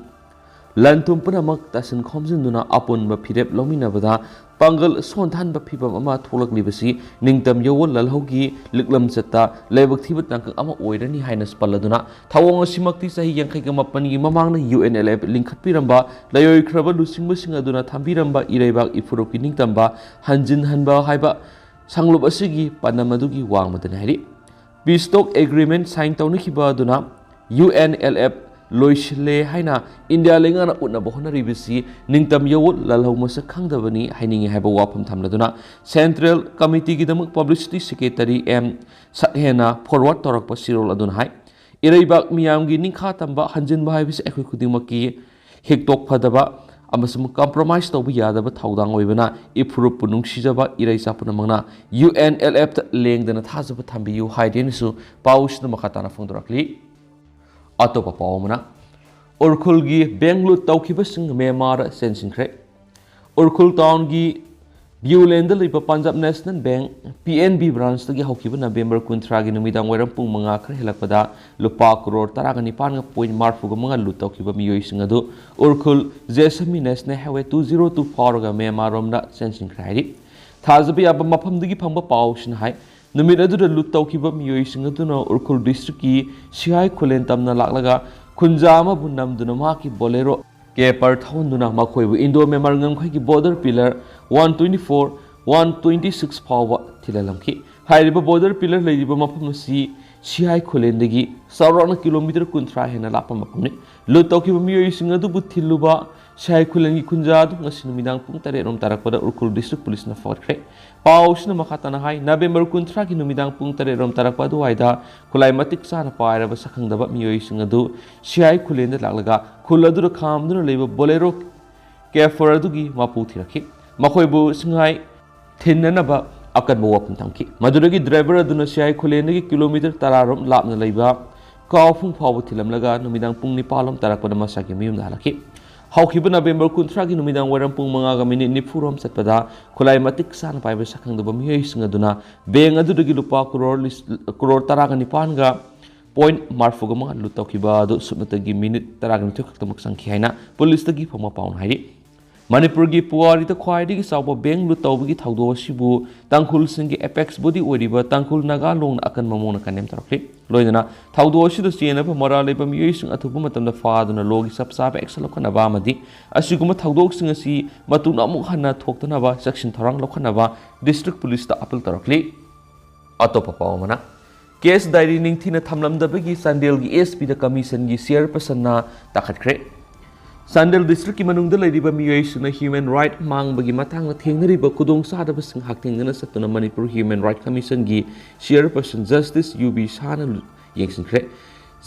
ꯂꯟ ꯊꯨꯝ ꯄꯨꯝꯅꯃꯛ ꯇꯥꯁꯤꯟ ꯈꯣꯝꯖꯤꯟꯗꯨꯅ ꯑꯄꯨꯟꯕ ꯐꯤꯔꯦꯞ ꯂꯧꯃꯤꯟꯅꯕꯗ ꯄꯥꯡꯒꯜ ꯁꯣꯟꯊꯍꯟꯕ ꯐꯤꯚꯝ ꯑꯃ ꯊꯣꯛꯂꯛꯂꯤꯕꯁꯤ ꯅꯤꯡꯇꯝ ꯌꯧꯋꯣ ꯂꯥꯜꯍꯧꯒꯤ ꯂꯤꯛꯂꯝꯆꯠꯇ ꯂꯥꯏꯕꯛ ꯊꯤꯕ ꯇꯥꯡꯀꯛ ꯑꯃ ꯑꯣꯏꯔꯅꯤ ꯍꯥꯏꯅ ꯄꯜꯂꯗꯨꯅ, ꯊꯧꯑꯣꯡ ꯑꯁꯤꯃꯛꯇꯤ ꯆꯍꯤ ꯌꯥꯡꯈꯩꯒ ꯃꯥꯄꯟꯒꯤ ꯃꯃꯥꯡꯗ UNLF ꯂꯤꯡꯈꯠꯄꯤꯔꯝꯕ ꯂꯥꯏꯑꯣꯏꯈ꯭ꯔꯕ ꯂꯨꯆꯤꯡꯕꯁꯤꯡ ꯑꯗꯨꯅ ꯊꯝꯕꯤꯔꯝꯕ ꯏꯔꯩꯕꯥꯛ ꯏꯐꯨꯔꯨꯞꯀꯤ ꯅꯤꯡꯇꯝꯕ ꯍꯟꯖꯤꯟꯍꯟꯕ ꯍꯥꯏꯕ ꯁꯪꯂꯨꯞ ꯑꯁꯤꯒꯤ ꯄꯥꯟꯗꯝ ꯑꯗꯨꯒꯤ ꯋꯥꯡꯃꯗꯅꯤ ꯍꯥꯏꯔꯤ꯫ Peace talk agreement sign ꯇꯧꯅꯈꯤꯕ ꯑꯗꯨꯅ UNLF ꯂꯣꯏꯁꯤꯜꯂꯦ ꯍꯥꯏꯅ ꯏꯟꯗꯤꯌꯥ ꯂꯩꯉꯥꯛꯅ ꯎꯠꯅꯕ ꯍꯣꯠꯅꯔꯤꯕꯁꯤ ꯅꯤꯡꯇꯝ ꯌꯧꯋꯣ ꯂꯥꯜꯍꯧ ꯃꯁꯛ ꯈꯪꯗꯕꯅꯤ ꯍꯥꯏꯅꯤꯡꯉꯤ ꯍꯥꯏꯕ ꯋꯥꯐꯝ ꯊꯝꯂꯗꯨꯅ Central Committeeꯒꯤꯗꯃꯛ Publicity Secretary M ꯁꯛꯍꯦꯟꯅ forward ꯇꯧꯔꯛꯄ ꯁꯤꯔꯣꯜ ꯑꯗꯨꯅ ꯍꯥꯏ, ꯏꯔꯩꯕꯥꯛ ꯃꯤꯌꯥꯝꯒꯤ ꯅꯤꯡꯈꯥ ꯇꯝꯕ ꯍꯟꯖꯤꯟꯕ ꯍꯥꯏꯕꯁꯤ ꯑꯩꯈꯣꯏ ꯈꯨꯗꯤꯡꯃꯛꯀꯤ ꯍꯦꯛꯇꯣꯛ ꯐꯗꯕ ꯑꯃꯁꯨꯡ compromise ꯇꯧꯕ ꯌꯥꯗꯕ ꯊꯧꯗꯥꯡ ꯑꯣꯏꯕꯅ ꯏꯐꯨꯔꯨꯞꯄꯨ ꯅꯨꯡꯁꯤꯖꯕ ꯏꯔꯩꯆꯥ ꯄꯨꯝꯅꯃꯛꯅ UNLFꯇ ꯂꯦꯡꯗꯅ ꯊꯥꯖꯕ ꯊꯝꯕꯤꯌꯨ ꯍꯥꯏꯗꯦꯅꯁꯨ ꯄꯥꯎꯁꯤꯗ ꯃꯈꯥ ꯇꯥꯅ ꯐꯣꯡꯗꯣꯔꯛꯂꯤ꯫ ꯑꯇꯣꯞꯄ ꯄꯥꯎ ꯑꯃꯅ, ꯎꯔꯈꯨꯜꯒꯤ bank ꯂꯨꯠ ꯇꯧꯈꯤꯕꯁꯤꯡ ꯃ꯭ꯌꯥꯟꯃꯥꯔ ꯆꯦꯟꯁꯤꯟꯈ꯭ꯔꯦ꯫ ꯎꯔꯈꯨꯜ townꯒꯤ ꯕ꯭ꯌꯨꯂꯦꯟꯗ ꯂꯩꯕ Punjab National Bank, PNB branchꯇꯒꯤ ꯍꯧꯈꯤꯕ November ꯀꯨꯟꯊ꯭ꯔꯥꯒꯤ ꯅꯨꯃꯤꯗꯥꯡ ꯋꯥꯏꯔꯝ ꯄꯨꯡ ꯃꯉꯥ ꯈꯔ ꯍꯦꯜꯂꯛꯄꯗ ꯂꯨꯄꯥ ꯀ꯭ꯔꯣꯔ ꯇꯔꯥꯒ ꯅꯤꯄꯥꯟꯒ point ꯃꯔꯤꯐꯨꯒ ꯃꯉꯥ ꯂꯨꯠ ꯇꯧꯈꯤꯕ ꯃꯤꯑꯣꯏꯁꯤꯡ ꯑꯗꯨ Ukhrul Jesmi National Highway two zero two ꯐꯥꯎꯔꯒ ꯃ꯭ꯌꯥꯟꯃꯥꯔ ꯔꯣꯝꯗ ꯆꯦꯟꯁꯤꯟꯈ꯭ꯔꯦ ꯍꯥꯏꯔꯤ꯫ ꯊꯥꯖꯕ ꯌꯥꯕ ꯃꯐꯝꯗꯒꯤ ꯐꯪꯕ ꯄꯥꯎꯁꯤꯅ ꯍꯥꯏ, ꯅꯨꯃꯤꯠ ꯑꯗꯨꯗ ꯂꯨꯠ ꯇꯧꯈꯤꯕ ꯃꯤꯑꯣꯏꯁꯤꯡ ꯑꯗꯨꯅ ꯎꯔꯈꯨꯜ districtꯀꯤ ꯁꯤꯍꯥꯏ ꯈꯨꯂꯦꯟ ꯇꯝꯅ ꯂꯥꯛꯂꯒ ꯈꯨꯟꯖꯥ ꯑꯃꯕꯨ ꯅꯝꯗꯨꯅ ꯃꯍꯥꯛꯀꯤ ꯕꯣꯂꯦꯔꯣ ꯀꯦꯄꯔ ꯊꯧꯍꯟꯗꯨꯅ ꯃꯈꯣꯏꯕꯨ ꯏꯟꯗꯣ ꯃ꯭ꯌꯥꯟꯃꯥꯔ ꯉꯝꯈꯩꯒꯤ border pillar one twenty four, one twenty six ꯐꯥꯎꯕ ꯊꯤꯜꯍꯜꯂꯝꯈꯤ꯫ ꯍꯥꯏꯔꯤꯕ ꯕꯣꯔꯗꯔ ꯄꯤꯂꯔ ꯂꯩꯔꯤꯕ ꯃꯐꯝ ꯑꯁꯤ ꯁꯤꯍꯥꯏ ꯈꯨꯂꯦꯟꯗꯒꯤ ꯆꯥꯎꯔꯥꯛꯅ ꯀꯤꯂꯣꯃꯤꯇꯔ ꯀꯨꯟꯊ꯭ꯔꯥ ꯍꯦꯟꯅ ꯂꯥꯞꯄ ꯃꯐꯝꯅꯤ꯫ ꯂꯨꯠ ꯇꯧꯈꯤꯕ ꯃꯤꯑꯣꯏꯁꯤꯡ ꯑꯗꯨꯕꯨ ꯊꯤꯜꯂꯨꯕ ꯁꯤꯍꯥꯏ ꯈꯨꯂꯦꯟꯒꯤ ꯈꯨꯟꯖꯥ ꯑꯗꯨ ꯉꯁꯤ ꯅꯨꯃꯤꯗꯥꯡ ꯄꯨꯡ ꯇꯔꯦꯠ ꯔꯣꯝ ꯇꯥꯔꯛꯄꯗ ꯎꯈ꯭ꯔꯨꯜ ꯗꯤꯁꯇ꯭ꯔꯤꯛ ꯄꯨꯂꯤꯁꯅ ꯐꯥꯒꯠꯈ꯭ꯔꯦ꯫ ꯄꯥꯎꯁꯤꯅ ꯃꯈꯥ ꯇꯥꯅ ꯍꯥꯏ, ꯅꯕꯦꯝꯕꯔ ꯀꯨꯟꯊ꯭ꯔꯥꯒꯤ ꯅꯨꯃꯤꯗꯥꯡ ꯄꯨꯡ ꯇꯔꯦꯠ ꯔꯣꯝ ꯇꯥꯔꯛꯄ ꯑꯗꯨꯋꯥꯏꯗ ꯈꯨꯠꯂꯥꯏ ꯃꯇꯤꯛ ꯆꯥꯅ ꯄꯥꯏꯔꯕ ꯁꯛꯈꯪꯗꯕ ꯃꯤꯑꯣꯏꯁꯤꯡ ꯑꯗꯨ ꯁꯤꯍꯥꯏ ꯈꯨꯂꯦꯟꯗ ꯂꯥꯛꯂꯒ ꯈꯨꯜ ꯑꯗꯨꯗ ꯈꯥꯝꯗꯨꯅ ꯂꯩꯕ ꯕꯣꯂꯦꯔꯣ ꯀꯦꯐꯔ ꯑꯗꯨꯒꯤ ꯃꯄꯨ ꯊꯤꯔꯛꯈꯤ꯫ ꯃꯈꯣꯏꯕꯨ ꯁꯤꯡꯍꯥꯏ ꯊꯤꯟꯅꯅꯕ ꯑꯀꯟꯕ ꯋꯥꯐꯝ ꯊꯝꯈꯤ꯫ ꯃꯗꯨꯗꯒꯤ ꯗ꯭ꯔꯥꯏꯚꯔ ꯑꯗꯨꯅ ꯁꯤꯍꯥꯏ ꯈꯨꯂꯦꯟꯗꯒꯤ ꯀꯤꯂꯣꯃꯤꯇꯔ ꯇꯔꯥ ꯔꯣꯝ ꯂꯥꯞꯅ ꯂꯩꯕ ꯀꯥꯎꯐꯨꯡ ꯐꯥꯎꯕ ꯊꯤꯜꯂꯝꯂꯒ ꯅꯨꯃꯤꯗꯥꯡ ꯄꯨꯡ ꯅꯤꯄꯥꯜ ꯂꯣꯝ ꯇꯥꯔꯛꯄꯗ ꯃꯁꯥꯒꯤ ꯃꯌꯨꯝꯗ ꯍꯜꯂꯛꯈꯤ꯫ ꯍꯧꯈꯤꯕ ꯅꯕꯦꯝꯕꯔ ꯀꯨꯟꯊ꯭ꯔꯥꯒꯤ ꯅꯨꯃꯤꯗꯥꯡ ꯋꯥꯏꯔꯝ ꯄꯨꯡ ꯃꯉꯥꯒ ꯃꯤꯅꯤꯠ ꯅꯤꯐꯨ ꯔꯣꯝ ꯆꯠꯄꯗ ꯈꯨꯠꯂꯥꯏ ꯃꯇꯤꯛ ꯆꯥꯅ ꯄꯥꯏꯕ ꯁꯛꯈꯪꯗꯕ ꯃꯤꯑꯣꯏꯁꯤꯡ ꯑꯗꯨꯅ ꯕꯦꯡ ꯑꯗꯨꯗꯒꯤ ꯂꯨꯄꯥ ꯀ꯭ꯔꯣꯔ ꯂꯤꯁ-, ꯀ꯭ꯔꯣꯔ ꯇꯔꯥꯒ ꯅꯤꯄꯥꯟꯒ ꯄꯣꯏꯟꯠ ꯃꯔꯤꯐꯨꯒ ꯃꯉꯥ ꯂꯨꯠ ꯇꯧꯈꯤꯕ ꯑꯗꯨ ꯁꯨꯞꯅꯇꯒꯤ ꯃꯤꯅꯤꯠ ꯇꯔꯥꯒ ꯅꯤꯊꯣꯏ ꯈꯛꯇꯃꯛ ꯆꯪꯈꯤ ꯍꯥꯏꯅ ꯄꯨꯂꯤꯁꯇꯒꯤ ꯐꯪꯕ ꯄꯥꯎꯅ ꯍꯥꯏꯔꯤ꯫ ꯃꯅꯤꯄꯨꯔꯒꯤ ꯄꯨꯋꯥꯔꯤꯗ ꯈ꯭ꯋꯥꯏꯗꯒꯤ ꯆꯥꯎꯕ ꯕꯦꯡ ꯂꯨꯠ ꯇꯧꯕꯒꯤ ꯊꯧꯗꯣꯛ ꯑꯁꯤꯕꯨ ꯇꯥꯡꯈꯨꯜꯁꯤꯡꯒꯤ ꯑꯦꯄꯦꯛꯁ ꯕꯣꯗꯤ ꯑꯣꯏꯔꯤꯕ ꯇꯥꯡꯈꯨꯜ ꯅꯥꯒꯥ ꯂꯣꯡꯅ ꯑꯀꯟꯕ ꯃꯑꯣꯡꯗ ꯀꯟꯗꯦꯝ ꯇꯧꯔꯛꯂꯤ꯫ ꯂꯣꯏꯅꯅ ꯊꯧꯗꯣꯛ ꯑꯁꯤꯗ ꯆꯦꯟꯅꯕ ꯃꯔꯥꯜ ꯂꯩꯕ ꯃꯤꯑꯣꯏꯁꯤꯡ ꯑꯊꯨꯕ ꯃꯇꯝꯗ ꯐꯥꯗꯨꯅ ꯂꯣꯒꯤ ꯆꯞ ꯆꯥꯕ ꯑꯦꯛꯁꯟ ꯂꯧꯈꯠꯅꯕ ꯑꯃꯗꯤ ꯑꯁꯤꯒꯨꯝꯕ ꯊꯧꯗꯣꯛꯁꯤꯡ ꯑꯁꯤ ꯃꯇꯨꯡꯗ ꯑꯃꯨꯛ ꯍꯟꯅ ꯊꯣꯛꯇꯅꯕ ꯆꯦꯛꯁꯤꯟ ꯊꯧꯔꯥꯡ ꯂꯧꯈꯠꯅꯕ ꯗꯤꯁꯇ꯭ꯔꯤꯛ ꯄꯨꯂꯤꯁꯇ ꯑꯄꯤꯜ ꯇꯧꯔꯛꯂꯤ꯫ ꯑꯇꯣꯞꯄ ꯄꯥꯎ ꯑꯃꯅ, ꯀꯦꯁ ꯗꯥꯏꯔꯤ ꯅꯤꯡꯊꯤꯅ ꯊꯝꯂꯝꯗꯕꯒꯤ ꯆꯥꯟꯗꯦꯜꯒꯤ ꯑꯦꯁ ꯄꯤꯗ ꯀꯃꯤꯁꯟꯒꯤ ꯆꯤꯌꯔꯄꯔꯁꯟꯅ ꯇꯥꯈꯠꯈ꯭ꯔꯦ꯫ ꯆꯥꯟꯗꯦꯜ ꯗꯤꯁꯇ꯭ꯔꯤꯛꯀꯤ ꯃꯅꯨꯡꯗ ꯂꯩꯔꯤꯕ ꯃꯤꯑꯣꯏꯁꯤꯡꯅ ꯍ꯭ꯌꯨꯃꯦꯟ ꯔꯥꯏꯠ ꯃꯥꯡꯕꯒꯤ ꯃꯇꯥꯡꯗ ꯊꯦꯡꯅꯔꯤꯕ ꯈꯨꯗꯣꯡꯆꯥꯗꯕꯁꯤꯡ ꯍꯛꯊꯦꯡꯅꯅ ꯆꯠꯇꯨꯅ ꯃꯅꯤꯄꯨꯔ ꯍ꯭ꯌꯨꯃꯦꯟ ꯔꯥꯏꯠ ꯀꯃꯤꯁꯟꯒꯤ ꯆꯤꯌꯔꯄꯔꯁꯟ ꯖꯁꯇꯤꯁ ꯌꯨ ꯕꯤ ꯁꯥꯍꯅ ꯂꯨ-, ꯌꯦꯡꯁꯤꯟꯈ꯭ꯔꯦ꯫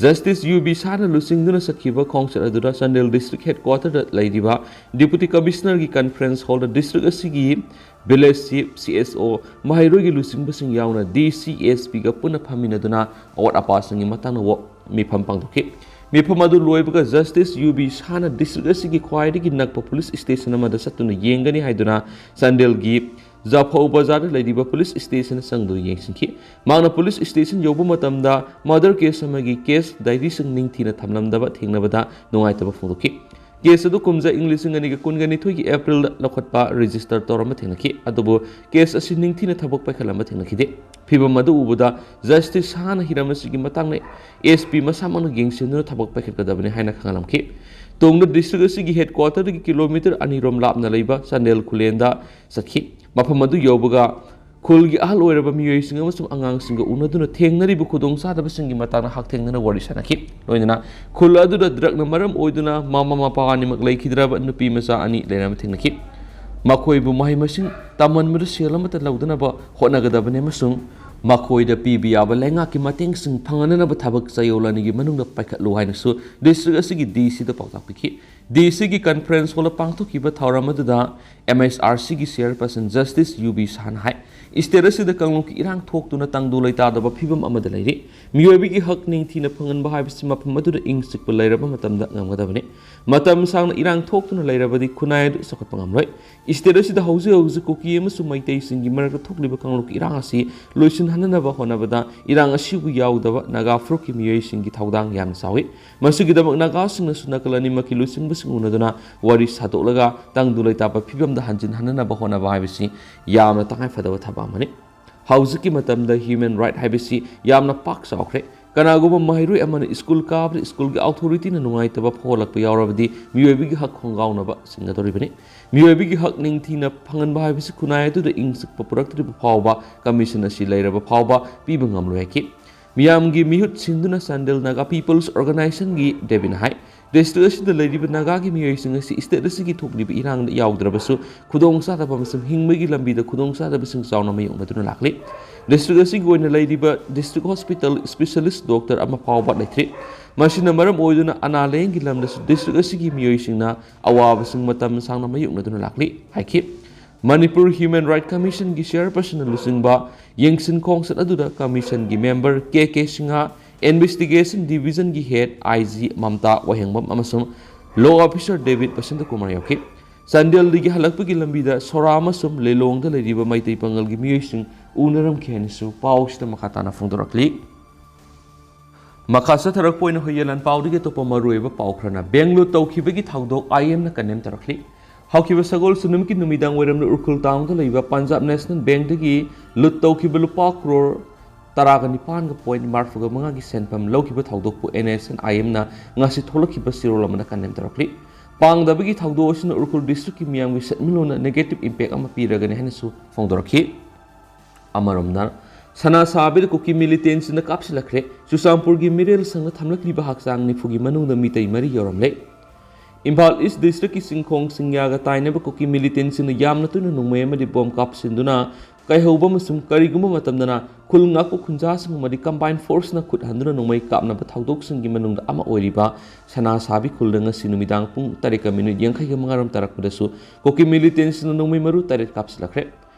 ꯖꯁꯇꯤꯁ ꯌꯨ ꯕꯤ ꯁꯥꯍꯅ ꯂꯨꯆꯤꯡꯗꯨꯅ ꯆꯠꯈꯤꯕ ꯈꯣꯡꯆꯠ ꯑꯗꯨꯗ ꯆꯥꯟꯗꯦꯜ ꯗꯤꯁꯇ꯭ꯔꯤꯛ ꯍꯦꯗꯀ꯭ꯋꯥꯇꯔꯗ ꯂꯩꯔꯤꯕ ꯗꯤꯄꯨꯇꯤ ꯀꯃꯤꯁꯅꯔꯒꯤ ꯀꯟꯐ꯭ꯔꯦꯟꯁ ꯍꯣꯜꯗ ꯗꯤꯁꯇ꯭ꯔꯤꯛ ꯑꯁꯤꯒꯤ ꯚꯤꯂꯦꯖ ꯆꯤꯐ, ꯁꯤ ꯑꯦꯁ ꯑꯣ, ꯃꯍꯩꯔꯣꯏꯒꯤ ꯂꯨꯆꯤꯡꯕꯁꯤꯡ ꯌꯥꯎꯅ ꯗꯤ ꯁꯤ ꯑꯦꯁ ꯄꯤꯒ ꯄꯨꯟꯅ ꯐꯝꯃꯤꯟꯅꯗꯨꯅ ꯑꯋꯥꯠ ꯑꯄꯥꯁꯤꯡꯒꯤ ꯃꯇꯥꯡꯗ ꯋꯥ-, ꯃꯤꯐꯝ ꯄꯥꯡꯊꯣꯛꯈꯤ꯫ ꯃꯤꯐꯝ ꯑꯗꯨ ꯂꯣꯏꯕꯒ ꯖꯁꯇꯤꯁ ꯌꯨ ꯕꯤ ꯁꯥꯍꯅ ꯗꯤꯁꯇ꯭ꯔꯤꯛ ꯑꯁꯤꯒꯤ ꯈ꯭ꯋꯥꯏꯗꯒꯤ ꯅꯛꯄ ꯄꯨꯂꯤꯁ ꯁ꯭ꯇꯦꯁꯟ ꯑꯃꯗ ꯆꯠꯇꯨꯅ ꯌꯦꯡꯒꯅꯤ ꯍꯥꯏꯗꯨꯅ ꯆꯥꯟꯗꯦꯜꯒꯤ ꯖꯥꯐꯧ ꯕꯖꯥꯔꯗ ꯂꯩꯔꯤꯕ ꯄꯨꯂꯤꯁ ꯁ꯭ꯇꯦꯁꯟꯗ ꯆꯪꯗꯨꯅ ꯌꯦꯡꯁꯤꯟꯈꯤ꯫ ꯃꯍꯥꯛꯅ ꯄꯨꯂꯤꯁ ꯁ꯭ꯇꯦꯁꯟ ꯌꯧꯕ ꯃꯇꯝꯗ ꯃꯔꯗꯔ ꯀꯦꯁ ꯑꯃꯒꯤ ꯀꯦꯁ ꯗꯥꯏꯔꯤꯁꯤꯡ ꯅꯤꯡꯊꯤꯅ ꯊꯝꯂꯝꯗꯕ ꯊꯦꯡꯅꯕꯗ ꯅꯨꯡꯉꯥꯏꯇꯕ ꯐꯣꯡꯗꯣꯛꯈꯤ꯫ ꯀꯦꯁ ꯑꯗꯨ ꯀꯨꯝꯖꯥ ꯏꯪ ꯂꯤꯁꯤꯡ ꯑꯅꯤꯒ ꯀꯨꯟꯒ ꯅꯤꯊꯣꯏꯒꯤ ꯑꯦꯄ꯭ꯔꯤꯜꯗ ꯂꯧꯈꯠꯄ ꯔꯦꯖꯤꯁꯇꯔ ꯇꯧꯔꯝꯕ ꯊꯦꯡꯅꯈꯤ꯫ ꯑꯗꯨꯕꯨ ꯀꯦꯁ ꯑꯁꯤ ꯅꯤꯡꯊꯤꯅ ꯊꯕꯛ ꯄꯥꯏꯈꯠꯂꯝꯕ ꯊꯦꯡꯅꯈꯤꯗꯦ꯫ ꯐꯤꯚꯝ ꯑꯗꯨ ꯎꯕꯗ ꯖꯁꯇꯤꯁ ꯁꯍꯥꯅ ꯍꯤꯔꯝ ꯑꯁꯤꯒꯤ ꯃꯇꯥꯡꯗ ꯑꯦꯁ ꯄꯤ ꯃꯁꯥꯃꯛꯅ ꯌꯦꯡꯁꯤꯟꯗꯨꯅ ꯊꯕꯛ ꯄꯥꯏꯈꯠꯀꯗꯕꯅꯤ ꯍꯥꯏꯅ ꯈꯪꯍꯜꯂꯝꯈꯤ꯫ ꯇꯨꯡꯗ ꯗꯤꯁꯇ꯭ꯔꯤꯛ ꯑꯁꯤꯒꯤ ꯍꯦꯗꯀ꯭ꯋꯥꯇꯔꯗꯒꯤ ꯀꯤꯂꯣꯃꯤꯇꯔ ꯑꯅꯤꯔꯣꯝ ꯂꯥꯞꯅ ꯂꯩꯕ ꯆꯥꯟꯗꯦꯜ ꯈꯨꯂꯦꯟꯗ ꯆꯠꯈꯤ꯫ ꯃꯐꯝ ꯑꯗꯨ ꯌꯧꯕꯒ ꯈꯨꯜꯒꯤ ꯑꯍꯜ ꯑꯣꯏꯔꯕ ꯃꯤꯑꯣꯏꯁꯤꯡ ꯑꯃꯁꯨꯡ ꯑꯉꯥꯡꯁꯤꯡꯒ ꯎꯅꯗꯨꯅ ꯊꯦꯡꯅꯔꯤꯕ ꯈꯨꯗꯣꯡꯆꯥꯗꯕꯁꯤꯡꯒꯤ ꯃꯇꯥꯡꯗ ꯍꯛꯊꯦꯡꯅꯅ ꯋꯥꯔꯤ ꯁꯥꯅꯈꯤ꯫ ꯂꯣꯏꯅꯅ ꯈꯨꯜ ꯑꯗꯨꯗ ꯗ꯭ꯔꯒꯅ ꯃꯔꯝ ꯑꯣꯏꯗꯨꯅ ꯃꯃꯥ ꯃꯄꯥ ꯑꯅꯤꯃꯛ ꯂꯩꯈꯤꯗ꯭ꯔꯕ ꯅꯨꯄꯤ ꯃꯆꯥ ꯑꯅꯤ ꯂꯩꯔꯝꯕ ꯊꯦꯡꯅꯈꯤ꯫ ꯃꯈꯣꯏꯕꯨ ꯃꯍꯩ ꯃꯁꯤꯡ ꯇꯝꯍꯟꯕꯗ ꯁꯦꯜ ꯑꯃꯠꯇ ꯂꯧꯗꯅꯕ ꯍꯣꯠꯅꯒꯗꯕꯅꯤ ꯑꯃꯁꯨꯡ ꯃꯈꯣꯏꯗ ꯄꯤꯕ ꯌꯥꯕ ꯂꯩꯉꯥꯛꯀꯤ ꯃꯇꯦꯡꯁꯤꯡ ꯐꯪꯍꯟꯅꯅꯕ ꯊꯕꯛ ꯆꯌꯣꯜ ꯑꯅꯤꯒꯤ ꯃꯅꯨꯡꯗ ꯄꯥꯏꯈꯠꯂꯨ ꯍꯥꯏꯅꯁꯨ ꯗꯤꯁꯇ꯭ꯔꯤꯛ ꯑꯁꯤꯒꯤ ꯗꯤ ꯁꯤꯗ ꯄꯥꯎꯇꯥꯛ ꯄꯤꯈꯤ꯫ ꯗꯤ ꯁꯤꯒꯤ ꯀꯟꯐꯔꯦꯟꯁ ꯍꯣꯜꯗ ꯄꯥꯡꯊꯣꯛꯈꯤꯕ ꯊꯧꯔꯝ ꯑꯗꯨꯗ ꯑꯦꯝ ꯑꯦꯁ ꯑꯥꯔ ꯁꯤꯒꯤ ꯆꯤꯌꯔꯄꯔꯁꯟ ꯖꯁꯇꯤꯁ ꯌꯨ ꯕꯤ ꯁꯍꯥꯅ ꯍꯥꯏ, ꯁ꯭ꯇꯦꯠ ꯑꯁꯤꯗ ꯀꯥꯡꯂꯨꯞꯀꯤ ꯏꯔꯥꯡ ꯊꯣꯛꯇꯨꯅ ꯇꯪꯗꯨ ꯂꯩꯇꯥꯗꯕ ꯐꯤꯕꯝ ꯑꯃꯗ ꯂꯩꯔꯤ꯫ ꯃꯤꯑꯣꯏꯕꯒꯤ ꯍꯛ ꯅꯤꯡꯊꯤꯅ ꯐꯪꯍꯟꯕ ꯍꯥꯏꯕꯁꯤ ꯃꯐꯝ ꯑꯗꯨꯗ ꯏꯪ ꯆꯤꯛꯄ ꯂꯩꯔꯕ ꯃꯇꯝꯗ ꯉꯝꯒꯗꯕꯅꯤ꯫ ꯃꯇꯝ ꯁꯥꯡꯅ ꯏꯔꯥꯡ ꯊꯣꯛꯇꯨꯅ ꯂꯩꯔꯕꯗꯤ ꯈꯨꯟꯅꯥꯏ ꯑꯗꯨ ꯆꯥꯎꯈꯠꯄ ꯉꯝꯂꯣꯏ꯫ ꯁ꯭ꯇꯦꯠ ꯑꯁꯤꯗ ꯍꯧꯖꯤꯛ ꯍꯧꯖꯤꯛ ꯀꯨꯀꯤ ꯑꯃꯁꯨꯡ ꯃꯩꯇꯩꯁꯤꯡꯒꯤ ꯃꯔꯛꯇ ꯊꯣꯛꯂꯤꯕ ꯀꯥꯡꯂꯨꯞꯀꯤ ꯏꯔꯥꯡ ꯑꯁꯤ ꯂꯣꯏꯁꯤꯟꯍꯟꯅꯅꯕ ꯍꯣꯠꯅꯕꯗ ꯏꯔꯥꯡ ꯑꯁꯤꯕꯨ ꯌꯥꯎꯗꯕ ꯅꯥꯒꯥ ꯐꯨꯔꯨꯞꯀꯤ ꯃꯤꯑꯣꯏꯁꯤꯡꯒꯤ ꯊꯧꯗꯥꯡ ꯌꯥꯝꯅ ꯆꯥꯎꯏ꯫ ꯃꯁꯤꯒꯤꯗꯃꯛ ꯅꯥꯒꯥꯁꯤꯡꯅꯁꯨ ꯅꯥꯀꯜ ꯑꯅꯤꯃꯛꯀꯤ ꯂꯨꯆꯤꯡꯕꯁꯤꯡ ꯎꯅꯗꯨꯅ ꯋꯥꯔꯤ ꯁꯥꯗꯣꯛꯂꯒ ꯇꯪꯗꯨ ꯂꯩꯇꯥꯕ ꯐꯤꯕꯝꯗ ꯍꯟꯖꯤꯟꯍꯟꯅꯅꯕ ꯍꯣꯠꯅꯕ ꯍꯥꯏꯕꯁꯤ ꯌꯥꯝꯅ ꯇꯉꯥꯏꯐꯗꯕ ꯊꯕꯛ ꯑꯃꯅꯤ꯫ ꯍꯧꯖꯤꯛꯀꯤ ꯃꯇꯝꯗ ꯍ꯭ꯌꯨꯃꯦꯟ ꯔꯥꯏꯠ ꯍꯥꯏꯕꯁꯤ ꯌꯥꯝꯅ ꯄꯥꯛ ꯆꯥꯎꯈ꯭ꯔꯦ꯫ ꯀꯅꯥꯒꯨꯝꯕ ꯃꯍꯩꯔꯣꯏ ꯑꯃꯅ ꯁ꯭ꯀꯨꯜ ꯀꯥꯕꯗ ꯁ꯭ꯀꯨꯜꯒꯤ ꯑꯣꯊꯣꯔꯤꯇꯤꯅ ꯅꯨꯡꯉꯥꯏꯇꯕ ꯐꯥꯎꯍꯜꯂꯛꯄ ꯌꯥꯎꯔꯕꯗꯤ ꯃꯤꯑꯣꯏꯕꯒꯤ ꯍꯛ ꯈꯣꯡꯒꯥꯎꯅꯕ ꯆꯤꯡꯒꯗꯧꯔꯤꯕꯅꯤ꯫ ꯃꯤꯑꯣꯏꯕꯒꯤ ꯍꯛ ꯅꯤꯡꯊꯤꯅ ꯐꯪꯍꯟꯕ ꯍꯥꯏꯕꯁꯤ ꯈꯨꯟꯅꯥꯏ ꯑꯗꯨꯗ ꯏꯪ ꯆꯤꯛꯄ ꯄꯨꯔꯛꯇ꯭ꯔꯤꯕ ꯐꯥꯎꯕ, ꯀꯃꯤꯁꯟ ꯑꯁꯤ ꯂꯩꯔꯕ ꯐꯥꯎꯕ ꯄꯤꯕ ꯉꯝꯂꯣꯏ ꯍꯥꯏꯈꯤ꯫ ꯃꯤꯌꯥꯝꯒꯤ ꯃꯤꯍꯨꯠ ꯁꯤꯟꯗꯨꯅ ꯆꯥꯟꯗꯦꯜ ꯅꯥꯒꯥ ꯄꯤꯄꯜꯁ ꯑꯣꯔꯒꯅꯥꯏꯖꯦꯁꯟꯒꯤ ꯗꯦꯕꯤꯟ ꯍꯥꯏ, ꯗꯤꯁꯇ꯭ꯔꯤꯛ ꯑꯁꯤꯗ ꯂꯩꯔꯤꯕ ꯅꯥꯒꯥꯒꯤ ꯃꯤꯑꯣꯏꯁꯤꯡ ꯑꯁꯤ ꯁ꯭ꯇꯦꯠ ꯑꯁꯤꯒꯤ ꯊꯣꯛꯂꯤꯕ ꯏꯔꯥꯡꯗ ꯌꯥꯎꯗ꯭ꯔꯕꯁꯨ ꯈꯨꯗꯣꯡꯆꯥꯗꯕ ꯑꯃꯁꯨꯡ ꯍꯤꯡꯕꯒꯤ ꯂꯝꯕꯤꯗ ꯈꯨꯗꯣꯡꯆꯥꯗꯕꯁꯤꯡ ꯆꯥꯎꯅ ꯃꯥꯌꯣꯛꯅꯗꯨꯅ ꯂꯥꯛꯂꯤ꯫ ꯗꯤꯁꯇ꯭ꯔꯤꯛ ꯑꯁꯤꯒꯤ ꯑꯣꯏꯅ ꯂꯩꯔꯤꯕ ꯗꯤꯁꯇ꯭ꯔꯤꯛ ꯍꯣꯁꯄꯤꯇꯥꯜ ꯁ꯭ꯄꯦꯁꯤꯌꯦꯂꯤꯁ꯭ꯠ ꯗꯣꯛꯇꯔ ꯑꯃ ꯐꯥꯎꯕ ꯂꯩꯇ꯭ꯔꯤ꯫ ꯃꯁꯤꯅ ꯃꯔꯝ ꯑꯣꯏꯗꯨꯅ ꯑꯅꯥ ꯂꯥꯌꯦꯡꯒꯤ ꯂꯝꯗꯁꯨ ꯗꯤꯁꯇ꯭ꯔꯤꯛ ꯑꯁꯤꯒꯤ ꯃꯤꯑꯣꯏꯁꯤꯡꯅ ꯑꯋꯥꯕꯁꯤꯡ ꯃꯇꯝ ꯁꯥꯡꯅ ꯃꯥꯌꯣꯛꯅꯗꯨꯅ ꯂꯥꯛꯂꯤ ꯍꯥꯏꯈꯤ꯫ ꯃꯅꯤꯄꯨꯔ ꯍ꯭ꯌꯨꯃꯦꯟ ꯔꯥꯏꯠ ꯀꯃꯤꯁꯟꯒꯤ ꯆꯤꯌꯔꯄꯔꯁꯟꯅ ꯂꯨꯆꯤꯡꯕ ꯌꯦꯡꯁꯤꯟ ꯈꯣꯡꯆꯠ ꯑꯗꯨꯗ ꯀꯃꯤꯁꯟꯒꯤ ꯃꯦꯝꯕꯔ ꯀꯦ ꯀꯦ ꯁꯤꯡꯍ, ꯏꯟꯚꯦꯁꯇꯤꯒꯦꯁꯟ ꯗꯤꯕꯤꯖꯟꯒꯤ ꯍꯦꯗ ꯑꯥꯏ ꯖꯤ ꯃꯝꯇꯥ ꯋꯥꯍꯦꯡꯕꯝ ꯑꯃꯁꯨꯡ ꯂꯣ ꯑꯣꯐꯤꯁꯥꯔ ꯗꯦꯕꯤꯠ ꯕꯁꯟꯇ ꯀꯨꯃꯥꯔ ꯌꯥꯎꯈꯤ꯫ ꯆꯥꯟꯗꯦꯜꯗꯒꯤ ꯍꯜꯂꯛꯄꯒꯤ ꯂꯝꯕꯤꯗ ꯁꯣꯔꯥ ꯑꯃꯁꯨꯡ ꯂꯤꯂꯣꯡꯗ ꯂꯩꯔꯤꯕ ꯃꯩꯇꯩ ꯄꯥꯉꯜꯒꯤ ꯃꯤꯑꯣꯏꯁꯤꯡ ꯎꯅꯔꯝꯈꯤ ꯍꯥꯏꯅꯁꯨ ꯄꯥꯎꯁꯤꯗ ꯃꯈꯥ ꯇꯥꯅ ꯐꯣꯡꯗꯣꯔꯛꯂꯤ꯫ ꯃꯈꯥ ꯆꯠꯊꯔꯛꯄ ꯑꯣꯏꯅ ꯍꯨꯏꯌꯦꯟ ꯂꯥꯟꯄꯥꯎꯗꯒꯤ ꯑꯇꯣꯞꯄ ꯃꯔꯨꯑꯣꯏꯕ ꯄꯥꯎ ꯈꯔꯅ, ꯕꯦꯡ ꯂꯨꯠ ꯇꯧꯈꯤꯕꯒꯤ ꯊꯧꯗꯣꯛ ꯑꯥꯏ ꯑꯦꯝꯅ ꯀꯟꯗꯦꯝ ꯇꯧꯔꯛꯂꯤ꯫ ꯍꯧꯈꯤꯕ ꯁꯒꯣꯜꯁꯦꯟ ꯅꯨꯃꯤꯠꯀꯤ ꯅꯨꯃꯤꯗꯥꯡ ꯋꯥꯏꯔꯝꯗ ꯎꯈ꯭ꯔꯨꯜ ꯇꯥꯎꯟꯗ ꯂꯩꯕ ꯄꯟꯖꯥꯕ ꯅꯦꯁꯅꯦꯜ ꯕꯦꯡꯗꯒꯤ ꯂꯨꯠ ꯇꯧꯈꯤꯕ ꯂꯨꯄꯥ ꯀ꯭ꯔꯣꯔ ꯇꯔꯥꯒ ꯅꯤꯄꯥꯟꯒ ꯄꯣꯏꯟ ꯃꯔꯤꯐꯨꯒ ꯃꯉꯥꯒꯤ ꯁꯦꯟꯐꯝ ꯂꯧꯈꯤꯕ ꯊꯧꯗꯣꯛꯄꯨ ꯑꯦꯟ ꯑꯦꯁ ꯑꯦꯟ ꯑꯥꯏ ꯑꯦꯝꯅ ꯉꯁꯤ ꯊꯣꯛꯂꯛꯈꯤꯕ ꯆꯦꯔꯣꯜ ꯑꯃꯗ ꯀꯟꯗꯦꯝ ꯇꯧꯔꯛꯂꯤ꯫ ꯄꯥꯡꯗꯕꯒꯤ ꯊꯧꯗꯣꯛ ꯑꯁꯤꯅ ꯎꯈ꯭ꯔꯨꯜ ꯗꯤꯁꯇ꯭ꯔꯤꯛꯀꯤ ꯃꯤꯌꯥꯝꯒꯤ ꯁꯦꯟꯃꯤꯠꯂꯣꯟꯗ ꯅꯦꯒꯦꯇꯤꯚ ꯏꯝꯄꯦꯛ ꯑꯃ ꯄꯤꯔꯒꯅꯤ ꯍꯥꯏꯅꯁꯨ ꯐꯣꯡꯗꯣꯔꯛꯈꯤ꯫ ꯑꯃꯔꯣꯝꯗ, ꯁꯅꯥ ꯁꯥꯕꯤꯗ ꯀꯨꯀꯤ ꯃꯤꯂꯤꯇꯦꯟꯁꯤꯡꯅ ꯀꯥꯞꯁꯤꯜꯂꯛꯈ꯭ꯔꯦ꯫ ꯆꯨꯔꯆꯥꯟꯄꯨꯔꯒꯤ ꯃꯤꯔꯦꯜ ꯁꯪꯅ ꯊꯝꯂꯛꯂꯤꯕ ꯍꯛꯆꯥꯡ ꯅꯤꯐꯨꯒꯤ ꯃꯅꯨꯡꯗ ꯃꯤꯇꯩ ꯃꯔꯤ ꯌꯥꯎꯔꯝꯂꯦ꯫ ꯏꯝꯐꯥꯜ ꯏꯁ ꯗꯤꯁꯇ꯭ꯔꯤꯛꯀꯤ ꯆꯤꯡꯈꯣꯡ ꯆꯤꯡꯌꯥꯒ ꯇꯥꯏꯅꯕ ꯀꯨꯀꯤ ꯃꯤꯂꯤꯇꯦꯟꯁꯤꯡꯅ ꯌꯥꯝꯅ ꯇꯣꯏꯅ ꯅꯣꯡꯃꯩ ꯑꯃꯗꯤ ꯕꯣꯝ ꯀꯥꯞꯁꯤꯟꯗꯨꯅ ꯀꯥꯏꯍꯧꯕ ꯑꯃꯁꯨꯡ ꯀꯔꯤꯒꯨꯝꯕ ꯃꯇꯝꯗꯅ ꯈꯨꯜ ꯉꯥꯛꯄ ꯈꯨꯟꯖꯥꯁꯤꯡ ꯑꯃꯗꯤ ꯀꯝꯕꯥꯏꯟ ꯐꯣꯔꯁꯅ ꯈꯨꯠ ꯍꯟꯗꯨꯅ ꯅꯣꯡꯃꯩ ꯀꯥꯞꯅꯕ ꯊꯧꯗꯣꯛꯁꯤꯡꯒꯤ ꯃꯅꯨꯡꯗ ꯑꯃ ꯑꯣꯏꯔꯤꯕ ꯁꯅꯥ ꯁꯥꯕꯤ ꯈꯨꯜꯗ ꯉꯁꯤ ꯅꯨꯃꯤꯗꯥꯡ ꯄꯨꯡ ꯇꯔꯦꯠꯀ ꯃꯤꯅꯤꯠ ꯌꯥꯡꯈꯩꯒ ꯃꯉꯥꯔꯣꯝ ꯇꯥꯔꯛꯄꯗꯁꯨ ꯀꯨꯀꯤ ꯃꯤꯂꯤꯇꯦꯟꯁꯤꯡꯅ ꯅꯣꯡꯃꯩ ꯃꯔꯨ ꯇꯔꯦꯠ ꯀꯥꯞꯁꯤꯜꯂꯛꯈ꯭ꯔꯦ꯫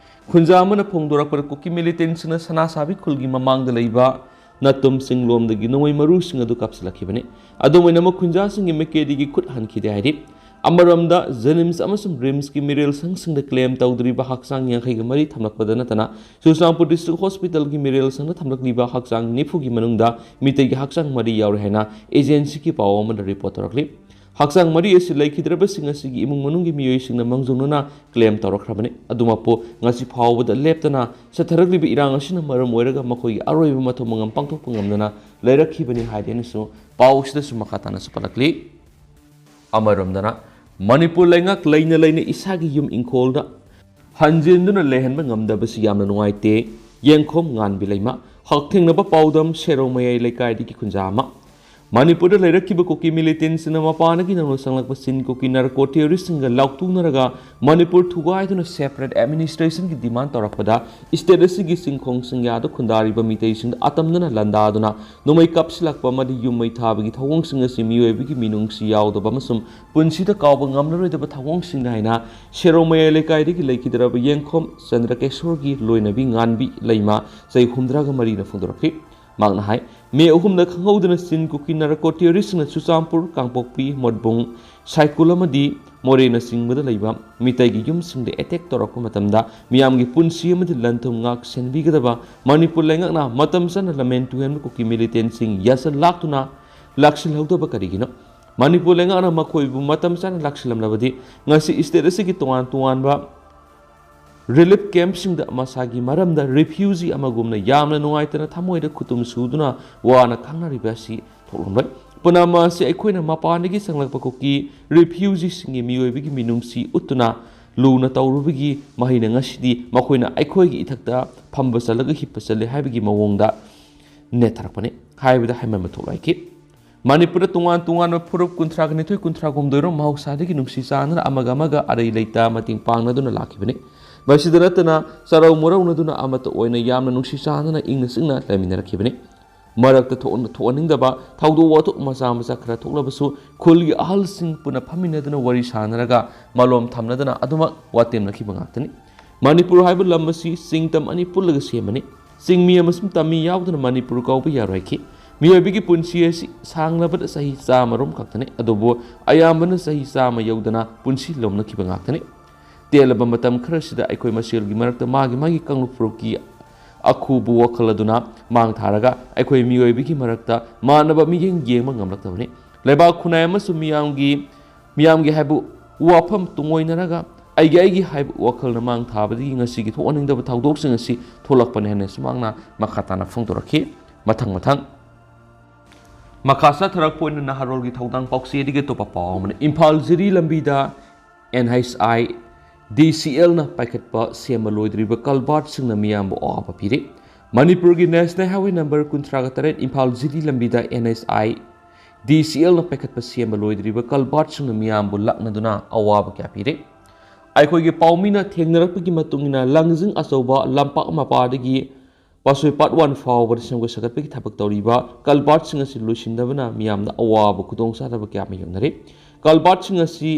ꯈꯨꯟꯖꯥ ꯑꯃꯅ ꯐꯣꯡꯗꯣꯔꯛꯄꯗ ꯀꯨꯀꯤ ꯃꯤꯂꯤꯇꯦꯟꯁꯤꯡꯅ ꯁꯅꯥ ꯁꯥꯕꯤ ꯈꯨꯜꯒꯤ ꯃꯃꯥꯡꯗ ꯂꯩꯕ ꯅꯇꯨꯝ ꯆꯤꯡꯂꯣꯝꯗꯒꯤ ꯅꯣꯡꯃꯩ ꯃꯔꯨꯁꯤꯡ ꯑꯗꯨ ꯀꯥꯞꯁꯤꯜꯂꯛꯈꯤꯕꯅꯤ꯫ ꯑꯗꯨꯝ ꯑꯣꯏꯅꯃꯛ, ꯈꯨꯟꯖꯥꯁꯤꯡꯒꯤ ꯃꯥꯏꯀꯩꯗꯒꯤ ꯈꯨꯠ ꯍꯟꯈꯤꯗꯦ ꯍꯥꯏꯔꯤ꯫ ꯑꯃꯔꯣꯝꯗ, ꯖꯦꯅꯤꯝꯁ ꯑꯃꯁꯨꯡ ꯔꯤꯝꯁꯀꯤ ꯃꯤꯔꯦꯜ ꯁꯪꯁꯤꯡꯗ ꯀ꯭ꯂꯦꯝ ꯇꯧꯗ꯭ꯔꯤꯕ ꯍꯛꯆꯥꯡ ꯌꯥꯡꯈꯩꯒ ꯃꯔꯤ ꯊꯝꯂꯛꯄꯗ ꯅꯠꯇꯅ, ꯆꯨꯔꯆꯥꯟꯄꯨꯔ ꯗꯤꯁꯇ꯭ꯔꯤꯛ ꯍꯣꯁꯄꯤꯇꯥꯜꯒꯤ ꯃꯤꯔꯦꯜ ꯁꯪꯗ ꯊꯝꯂꯛꯂꯤꯕ ꯍꯛꯆꯥꯡ ꯅꯤꯐꯨꯒꯤ ꯃꯅꯨꯡꯗ ꯃꯤꯇꯩꯒꯤ ꯍꯛꯆꯥꯡ ꯃꯔꯤ ꯌꯥꯎꯔꯦ ꯍꯥꯏꯅ ꯑꯦꯖꯦꯟꯁꯤꯒꯤ ꯄꯥꯎ ꯑꯃꯅ ꯔꯤꯄꯣꯔꯠ ꯇꯧꯔꯛꯂꯤ꯫ ꯍꯛꯆꯥꯡ ꯃꯔꯤ ꯑꯁꯤ ꯂꯩꯈꯤꯗ꯭ꯔꯕꯁꯤꯡ ꯑꯁꯤꯒꯤ ꯏꯃꯨꯡ ꯃꯅꯨꯡꯒꯤ ꯃꯤꯑꯣꯏꯁꯤꯡꯅ ꯃꯥꯡꯖꯧꯅꯅ ꯀ꯭ꯂꯦꯝ ꯇꯧꯔꯛꯈ꯭ꯔꯕꯅꯤ꯫ ꯑꯗꯨꯃꯛꯄꯨ, ꯉꯁꯤ ꯐꯥꯎꯕꯗ ꯂꯦꯞꯇꯅ ꯆꯠꯊꯔꯛꯂꯤꯕ ꯏꯔꯥꯡ ꯑꯁꯤꯅ ꯃꯔꯝ ꯑꯣꯏꯔꯒ ꯃꯈꯣꯏꯒꯤ ꯑꯔꯣꯏꯕ ꯃꯊꯧ ꯃꯉꯝ ꯄꯥꯡꯊꯣꯛꯄ ꯉꯝꯗꯅ ꯂꯩꯔꯛꯈꯤꯕꯅꯤ ꯍꯥꯏꯗꯨꯅꯁꯨ ꯄꯥꯎ ꯑꯁꯤꯗꯁꯨ ꯃꯈꯥ ꯇꯥꯅꯁꯨ ꯄꯜꯂꯛꯂꯤ꯫ ꯑꯃꯔꯣꯝꯗꯅ, ꯃꯅꯤꯄꯨꯔ ꯂꯩꯉꯥꯛ ꯂꯩꯅ ꯂꯩꯅ ꯏꯁꯥꯒꯤ ꯌꯨꯝ ꯏꯪꯈꯣꯜꯗ ꯍꯟꯖꯤꯟꯗꯨꯅ ꯂꯩꯍꯟꯕ ꯉꯝꯗꯕꯁꯤ ꯌꯥꯝꯅ ꯅꯨꯡꯉꯥꯏꯇꯦ꯫ ꯌꯦꯡꯈꯣꯝ ꯉꯥꯟꯕꯤ ꯂꯩꯃ꯫ ꯍꯛꯊꯦꯡꯅꯕ ꯄꯥꯎꯗꯝ, ꯁꯦꯔꯧ ꯃꯌꯥꯏ ꯂꯩꯀꯥꯏꯗꯒꯤ ꯈꯨꯟꯖꯥ ꯑꯃ꯫ ꯃꯅꯤꯄꯨꯔꯗ ꯂꯩꯔꯛꯈꯤꯕ ꯀꯨꯀꯤ ꯃꯤꯂꯤꯇꯦꯟꯁꯤꯡꯅ ꯃꯄꯥꯟꯗꯒꯤ ꯅꯧꯅ ꯆꯪꯂꯛꯄ ꯆꯤꯟ ꯀꯨꯀꯤ ꯅꯥꯔꯀꯣ ꯇꯦꯔꯣꯔꯤꯁꯁꯤꯡꯒ ꯂꯥꯎꯊꯣꯛꯅꯔꯒ ꯃꯅꯤꯄꯨꯔ ꯊꯨꯒꯥꯏꯗꯨꯅ ꯁꯦꯄꯔꯦꯠ ꯑꯦꯗꯃꯤꯅꯤꯁꯇ꯭ꯔꯦꯁꯟꯒꯤ ꯗꯤꯃꯥꯟ ꯇꯧꯔꯛꯄꯗ, ꯁ꯭ꯇꯦꯠ ꯑꯁꯤꯒꯤ ꯆꯤꯡꯈꯣꯡ ꯆꯤꯡꯌꯥꯗ ꯈꯨꯟꯗꯥꯔꯤꯕ ꯃꯤꯇꯩꯁꯤꯡꯗ ꯑꯇꯝꯅꯅ ꯂꯥꯟꯗꯥꯗꯨꯅ ꯅꯣꯡꯃꯩ ꯀꯥꯞꯁꯤꯜꯂꯛꯄ ꯑꯃꯗꯤ ꯌꯨꯝ ꯃꯩ ꯊꯥꯕꯒꯤ ꯊꯧꯑꯣꯡꯁꯤꯡ ꯑꯁꯤ ꯃꯤꯑꯣꯏꯕꯒꯤ ꯃꯤꯅꯨꯡꯁꯤ ꯌꯥꯎꯗꯕ ꯑꯃꯁꯨꯡ ꯄꯨꯟꯁꯤꯗ ꯀꯥꯎꯕ ꯉꯝꯂꯔꯣꯏꯗꯕ ꯊꯧꯑꯣꯡꯁꯤꯡꯅꯤ ꯍꯥꯏꯅ ꯁꯦꯔꯧ ꯃꯌꯥꯏ ꯂꯩꯀꯥꯏꯗꯒꯤ ꯂꯩꯈꯤꯗ꯭ꯔꯕ ꯌꯦꯡꯈꯣꯝ ꯆꯟꯗ꯭ꯔꯀꯦꯁꯣꯔꯒꯤ ꯂꯣꯏꯅꯕꯤ ꯉꯥꯟꯕꯤ ꯂꯩꯃ, ꯆꯍꯤ ꯍꯨꯝꯗ꯭ꯔꯥꯒ ꯃꯔꯤꯅ ꯐꯣꯡꯗꯣꯔꯛꯈꯤ꯫ ꯃꯍꯥꯛꯅ ꯍꯥꯏ, ꯃꯦ ꯑꯍꯨꯝꯗ ꯈꯪꯍꯧꯗꯅ ꯆꯤꯟ ꯀꯨꯀꯤ ꯅꯥꯔꯀꯣ ꯇꯦꯔꯣꯔꯤꯁ꯭ꯠꯁꯤꯡꯅ ꯆꯨꯔꯆꯥꯟꯄꯨꯔ, ꯀꯥꯡꯄꯣꯛꯄꯤ, ꯃꯣꯠꯕꯨꯡ, ꯁꯥꯏꯀꯨꯜ ꯑꯃꯗꯤ ꯃꯣꯔꯦꯅꯆꯤꯡꯕꯗ ꯂꯩꯕ ꯃꯤꯇꯩꯒꯤ ꯌꯨꯝꯁꯤꯡꯗ ꯑꯦꯇꯦꯛ ꯇꯧꯔꯛꯄ ꯃꯇꯝꯗ ꯃꯤꯌꯥꯝꯒꯤ ꯄꯨꯟꯁꯤ ꯑꯃꯗꯤ ꯂꯟ ꯊꯨꯝ ꯉꯥꯛ ꯁꯦꯟꯕꯤꯒꯗꯕ ꯃꯅꯤꯄꯨꯔ ꯂꯩꯉꯥꯛꯅ ꯃꯇꯝ ꯆꯥꯅ ꯂꯝꯍꯦꯟ ꯇꯨꯍꯦꯟꯕ ꯀꯨꯀꯤ ꯃꯤꯂꯤꯇꯦꯟꯁꯤꯡ ꯌꯥꯁꯤꯜ ꯂꯥꯛꯇꯨꯅ ꯂꯥꯛꯁꯤꯜꯍꯧꯗꯕ ꯀꯔꯤꯒꯤꯅꯣ? ꯃꯅꯤꯄꯨꯔ ꯂꯩꯉꯥꯛꯅ ꯃꯈꯣꯏꯕꯨ ꯃꯇꯝ ꯆꯥꯅ ꯂꯥꯛꯁꯤꯜꯂꯝꯂꯕꯗꯤ ꯉꯁꯤ state ꯑꯁꯤꯒꯤ ꯇꯣꯉꯥꯟ ꯇꯣꯉꯥꯟꯕ relief campꯁꯤꯡꯗ ꯃꯁꯥꯒꯤ ꯃꯔꯝꯗ refugee ꯑꯃꯒꯨꯝꯅ ꯌꯥꯝꯅ ꯅꯨꯡꯉꯥꯏꯇꯅ ꯊꯃꯣꯏꯗ ꯈꯨꯇꯨꯝ ꯁꯨꯗꯨꯅ ꯋꯥꯅ ꯈꯥꯡꯅꯔꯤꯕ ꯑꯁꯤ ꯊꯣꯛꯂꯝꯂꯣꯏ꯫ ꯄꯨꯝꯅꯃꯛ ꯑꯁꯤ ꯑꯩꯈꯣꯏꯅ ꯃꯄꯥꯟꯗꯒꯤ ꯆꯪꯂꯛꯄ ꯀꯨꯀꯤ refugeeꯁꯤꯡꯒꯤ ꯃꯤꯑꯣꯏꯕꯒꯤ ꯃꯤꯅꯨꯡꯁꯤ ꯎꯠꯇꯨꯅ ꯂꯨꯅ ꯇꯧꯔꯨꯕꯒꯤ ꯃꯍꯩꯅ ꯉꯁꯤꯗꯤ ꯃꯈꯣꯏꯅ ꯑꯩꯈꯣꯏꯒꯤ ꯏꯊꯛꯇ ꯐꯝꯕ ꯆꯠꯂꯒ ꯍꯤꯞꯄ ꯆꯠꯂꯦ ꯍꯥꯏꯕꯒꯤ ꯃꯑꯣꯡꯗ ꯅꯦꯠꯊꯔꯛꯄꯅꯤ ꯍꯥꯏꯕꯗ ꯍꯥꯏꯃꯟꯕ ꯊꯣꯛꯂꯣꯏꯈꯤ꯫ ꯃꯅꯤꯄꯨꯔꯗ ꯇꯣꯉꯥꯟ ꯇꯣꯉꯥꯟꯕ ꯐꯨꯔꯨꯞ ꯀꯨꯟꯊ꯭ꯔꯥꯒ ꯅꯤꯊꯣꯏ, ꯀꯨꯟꯊ꯭ꯔꯥ ꯍꯨꯝꯗꯣꯏꯔꯣꯝ ꯃꯍꯧꯁꯥꯗꯒꯤ ꯅꯨꯡꯁꯤ ꯆꯥꯟꯅꯅ ꯑꯃꯒ ꯑꯃꯒ ꯑꯔꯩ ꯂꯩꯇ ꯃꯇꯦꯡ ꯄꯥꯡꯅꯗꯨꯅ ꯂꯥꯛꯈꯤꯕꯅꯤ꯫ ꯃꯁꯤꯗ ꯅꯠꯇꯅ ꯆꯔꯧ ꯃꯔꯧꯅꯗꯨꯅ ꯑꯃꯠꯇ ꯑꯣꯏꯅ ꯌꯥꯝꯅ ꯅꯨꯡꯁꯤ ꯆꯥꯟꯅꯅ ꯏꯪꯅ ꯆꯤꯛꯅ ꯂꯩꯃꯤꯟꯅꯔꯛꯈꯤꯕꯅꯤ꯫ ꯃꯔꯛꯇ ꯊꯣꯛ-, ꯊꯣꯛꯍꯟꯅꯤꯡꯗꯕ ꯊꯧꯗꯣꯛ ꯋꯥꯊꯣꯛ ꯃꯆꯥ ꯃꯆꯥ ꯈꯔ ꯊꯣꯛꯂꯕꯁꯨ ꯈꯨꯜꯒꯤ ꯑꯍꯜꯁꯤꯡ ꯄꯨꯟꯅ ꯐꯝꯃꯤꯟꯅꯗꯨꯅ ꯋꯥꯔꯤ ꯁꯥꯟꯅꯔꯒ ꯃꯂꯣꯝ ꯊꯝꯅꯗꯅ ꯑꯗꯨꯃꯛ ꯋꯥꯇꯦꯝꯅꯈꯤꯕ ꯉꯥꯛꯇꯅꯤ꯫ ꯃꯅꯤꯄꯨꯔ ꯍꯥꯏꯕ ꯂꯝ ꯑꯁꯤ ꯆꯤꯡ ꯇꯝ ꯑꯅꯤ ꯄꯨꯜꯂꯒ ꯁꯦꯝꯕꯅꯤ꯫ ꯆꯤꯡꯃꯤ ꯑꯃꯁꯨꯡ ꯇꯝꯃꯤ ꯌꯥꯎꯗꯅ ꯃꯅꯤꯄꯨꯔ ꯀꯧꯕ ꯌꯥꯔꯣꯏꯈꯤ꯫ ꯃꯤꯑꯣꯏꯕꯒꯤ ꯄꯨꯟꯁꯤ ꯑꯁꯤ ꯁꯥꯡꯂꯕꯗ ꯆꯍꯤ ꯆꯥꯝꯃꯔꯣꯝ ꯈꯛꯇꯅꯤ, ꯑꯗꯨꯕꯨ ꯑꯌꯥꯝꯕꯅ ꯆꯍꯤ ꯆꯥꯝꯃ ꯌꯧꯗꯅ ꯄꯨꯟꯁꯤ ꯂꯧꯅꯈꯤꯕ ꯉꯥꯛꯇꯅꯤ꯫ ꯇꯦꯜꯂꯕ ꯃꯇꯝ ꯈꯔꯁꯤꯗ ꯑꯩꯈꯣꯏ ꯃꯁꯦꯜꯒꯤ ꯃꯔꯛꯇ ꯃꯥꯒꯤ ꯃꯥꯒꯤ ꯀꯥꯡꯂꯨꯞ ꯐꯨꯔꯨꯞꯀꯤ ꯑꯈꯨꯕ ꯋꯥꯈꯜ ꯑꯗꯨꯅ ꯃꯥꯡ ꯊꯥꯔꯒ ꯑꯩꯈꯣꯏ ꯃꯤꯑꯣꯏꯕꯒꯤ ꯃꯔꯛꯇ ꯃꯥꯟꯅꯕ ꯃꯤꯠꯌꯦꯡ ꯌꯦꯡꯕ ꯉꯝꯂꯛꯇꯕꯅꯤ꯫ ꯂꯩꯕꯥꯛ ꯈꯨꯟꯅꯥꯏ ꯑꯃꯁꯨꯡ ꯃꯤꯌꯥꯝꯒꯤ, ꯃꯤꯌꯥꯝꯒꯤ ꯍꯥꯏꯕ ꯋꯥꯐꯝ ꯇꯨꯡꯑꯣꯏꯅꯔꯒ ꯑꯩꯒꯤ ꯑꯩꯒꯤ ꯍꯥꯏꯕ ꯋꯥꯈꯜꯅ ꯃꯥꯡ ꯊꯥꯕꯗꯒꯤ ꯉꯁꯤꯒꯤ ꯊꯣꯛꯍꯟꯅꯤꯡꯗꯕ ꯊꯧꯗꯣꯛꯁꯤꯡ ꯑꯁꯤ ꯊꯣꯛꯂꯛꯄꯅꯤ ꯍꯥꯏꯅ ꯁꯨꯃꯥꯡꯅ ꯃꯈꯥ ꯇꯥꯅ ꯐꯣꯡꯗꯣꯔꯛꯈꯤ꯫ ꯃꯊꯪ ꯃꯊꯪ ꯃꯈꯥ ꯆꯠꯊꯔꯛꯄ ꯑꯣꯏꯅ ꯅꯍꯥꯔꯣꯜꯒꯤ ꯊꯧꯗꯥꯡ ꯄꯥꯎꯆꯦꯗꯒꯤ ꯑꯇꯣꯞꯄ ꯄꯥꯎ ꯑꯃꯅ ꯏꯝꯐꯥꯜ ꯖꯤꯔꯤ ꯂꯝꯕꯤꯗ NHIDCLꯅ ꯄꯥꯏꯈꯠꯄ ꯁꯦꯝꯕ ꯂꯣꯏꯗ꯭ꯔꯤꯕ culvertꯁꯤꯡꯅ ꯃꯤꯌꯥꯝꯕꯨ ꯑꯋꯥꯕ ꯄꯤꯔꯤ꯫ ꯃꯅꯤꯄꯨꯔꯒꯤ National Highway number ꯀꯨꯟꯊ꯭ꯔꯥꯒ ꯇꯔꯦꯠ ꯏꯝꯐꯥꯜ ꯖꯤꯔꯤ ꯂꯝꯕꯤꯗ NHIDCLꯅ ꯄꯥꯏꯈꯠꯄ ꯁꯦꯝꯕ ꯂꯣꯏꯗ꯭ꯔꯤꯕ culvertꯁꯤꯡꯅ ꯃꯤꯌꯥꯝꯕꯨ ꯂꯥꯛꯅꯗꯨꯅ ꯑꯋꯥꯕ ꯀꯌꯥ ꯄꯤꯔꯤ꯫ ꯑꯩꯈꯣꯏꯒꯤ ꯄꯥꯎꯃꯤꯅ ꯊꯦꯡꯅꯔꯛꯄꯒꯤ ꯃꯇꯨꯡ ꯏꯟꯅ ꯂꯪꯖꯤꯡ ꯑꯆꯧꯕ ꯂꯝꯄꯥꯛ ꯃꯄꯥꯗꯒꯤ ꯄꯥꯠꯁꯣꯏ part one ꯐꯥꯎꯕꯗ ꯁꯦꯝꯒꯠ ꯁꯥꯒꯠꯄꯒꯤ ꯊꯕꯛ ꯇꯧꯔꯤꯕ culvertꯁꯤꯡ ꯑꯁꯤ ꯂꯣꯏꯁꯤꯟꯗꯕꯅ ꯃꯤꯌꯥꯝꯅ ꯑꯋꯥꯕ ꯈꯨꯗꯣꯡꯆꯥꯗꯕ ꯀꯌꯥ ꯑꯃ ꯌꯣꯛꯅꯔꯤ꯫ Culvertꯁꯤꯡ ꯑꯁꯤ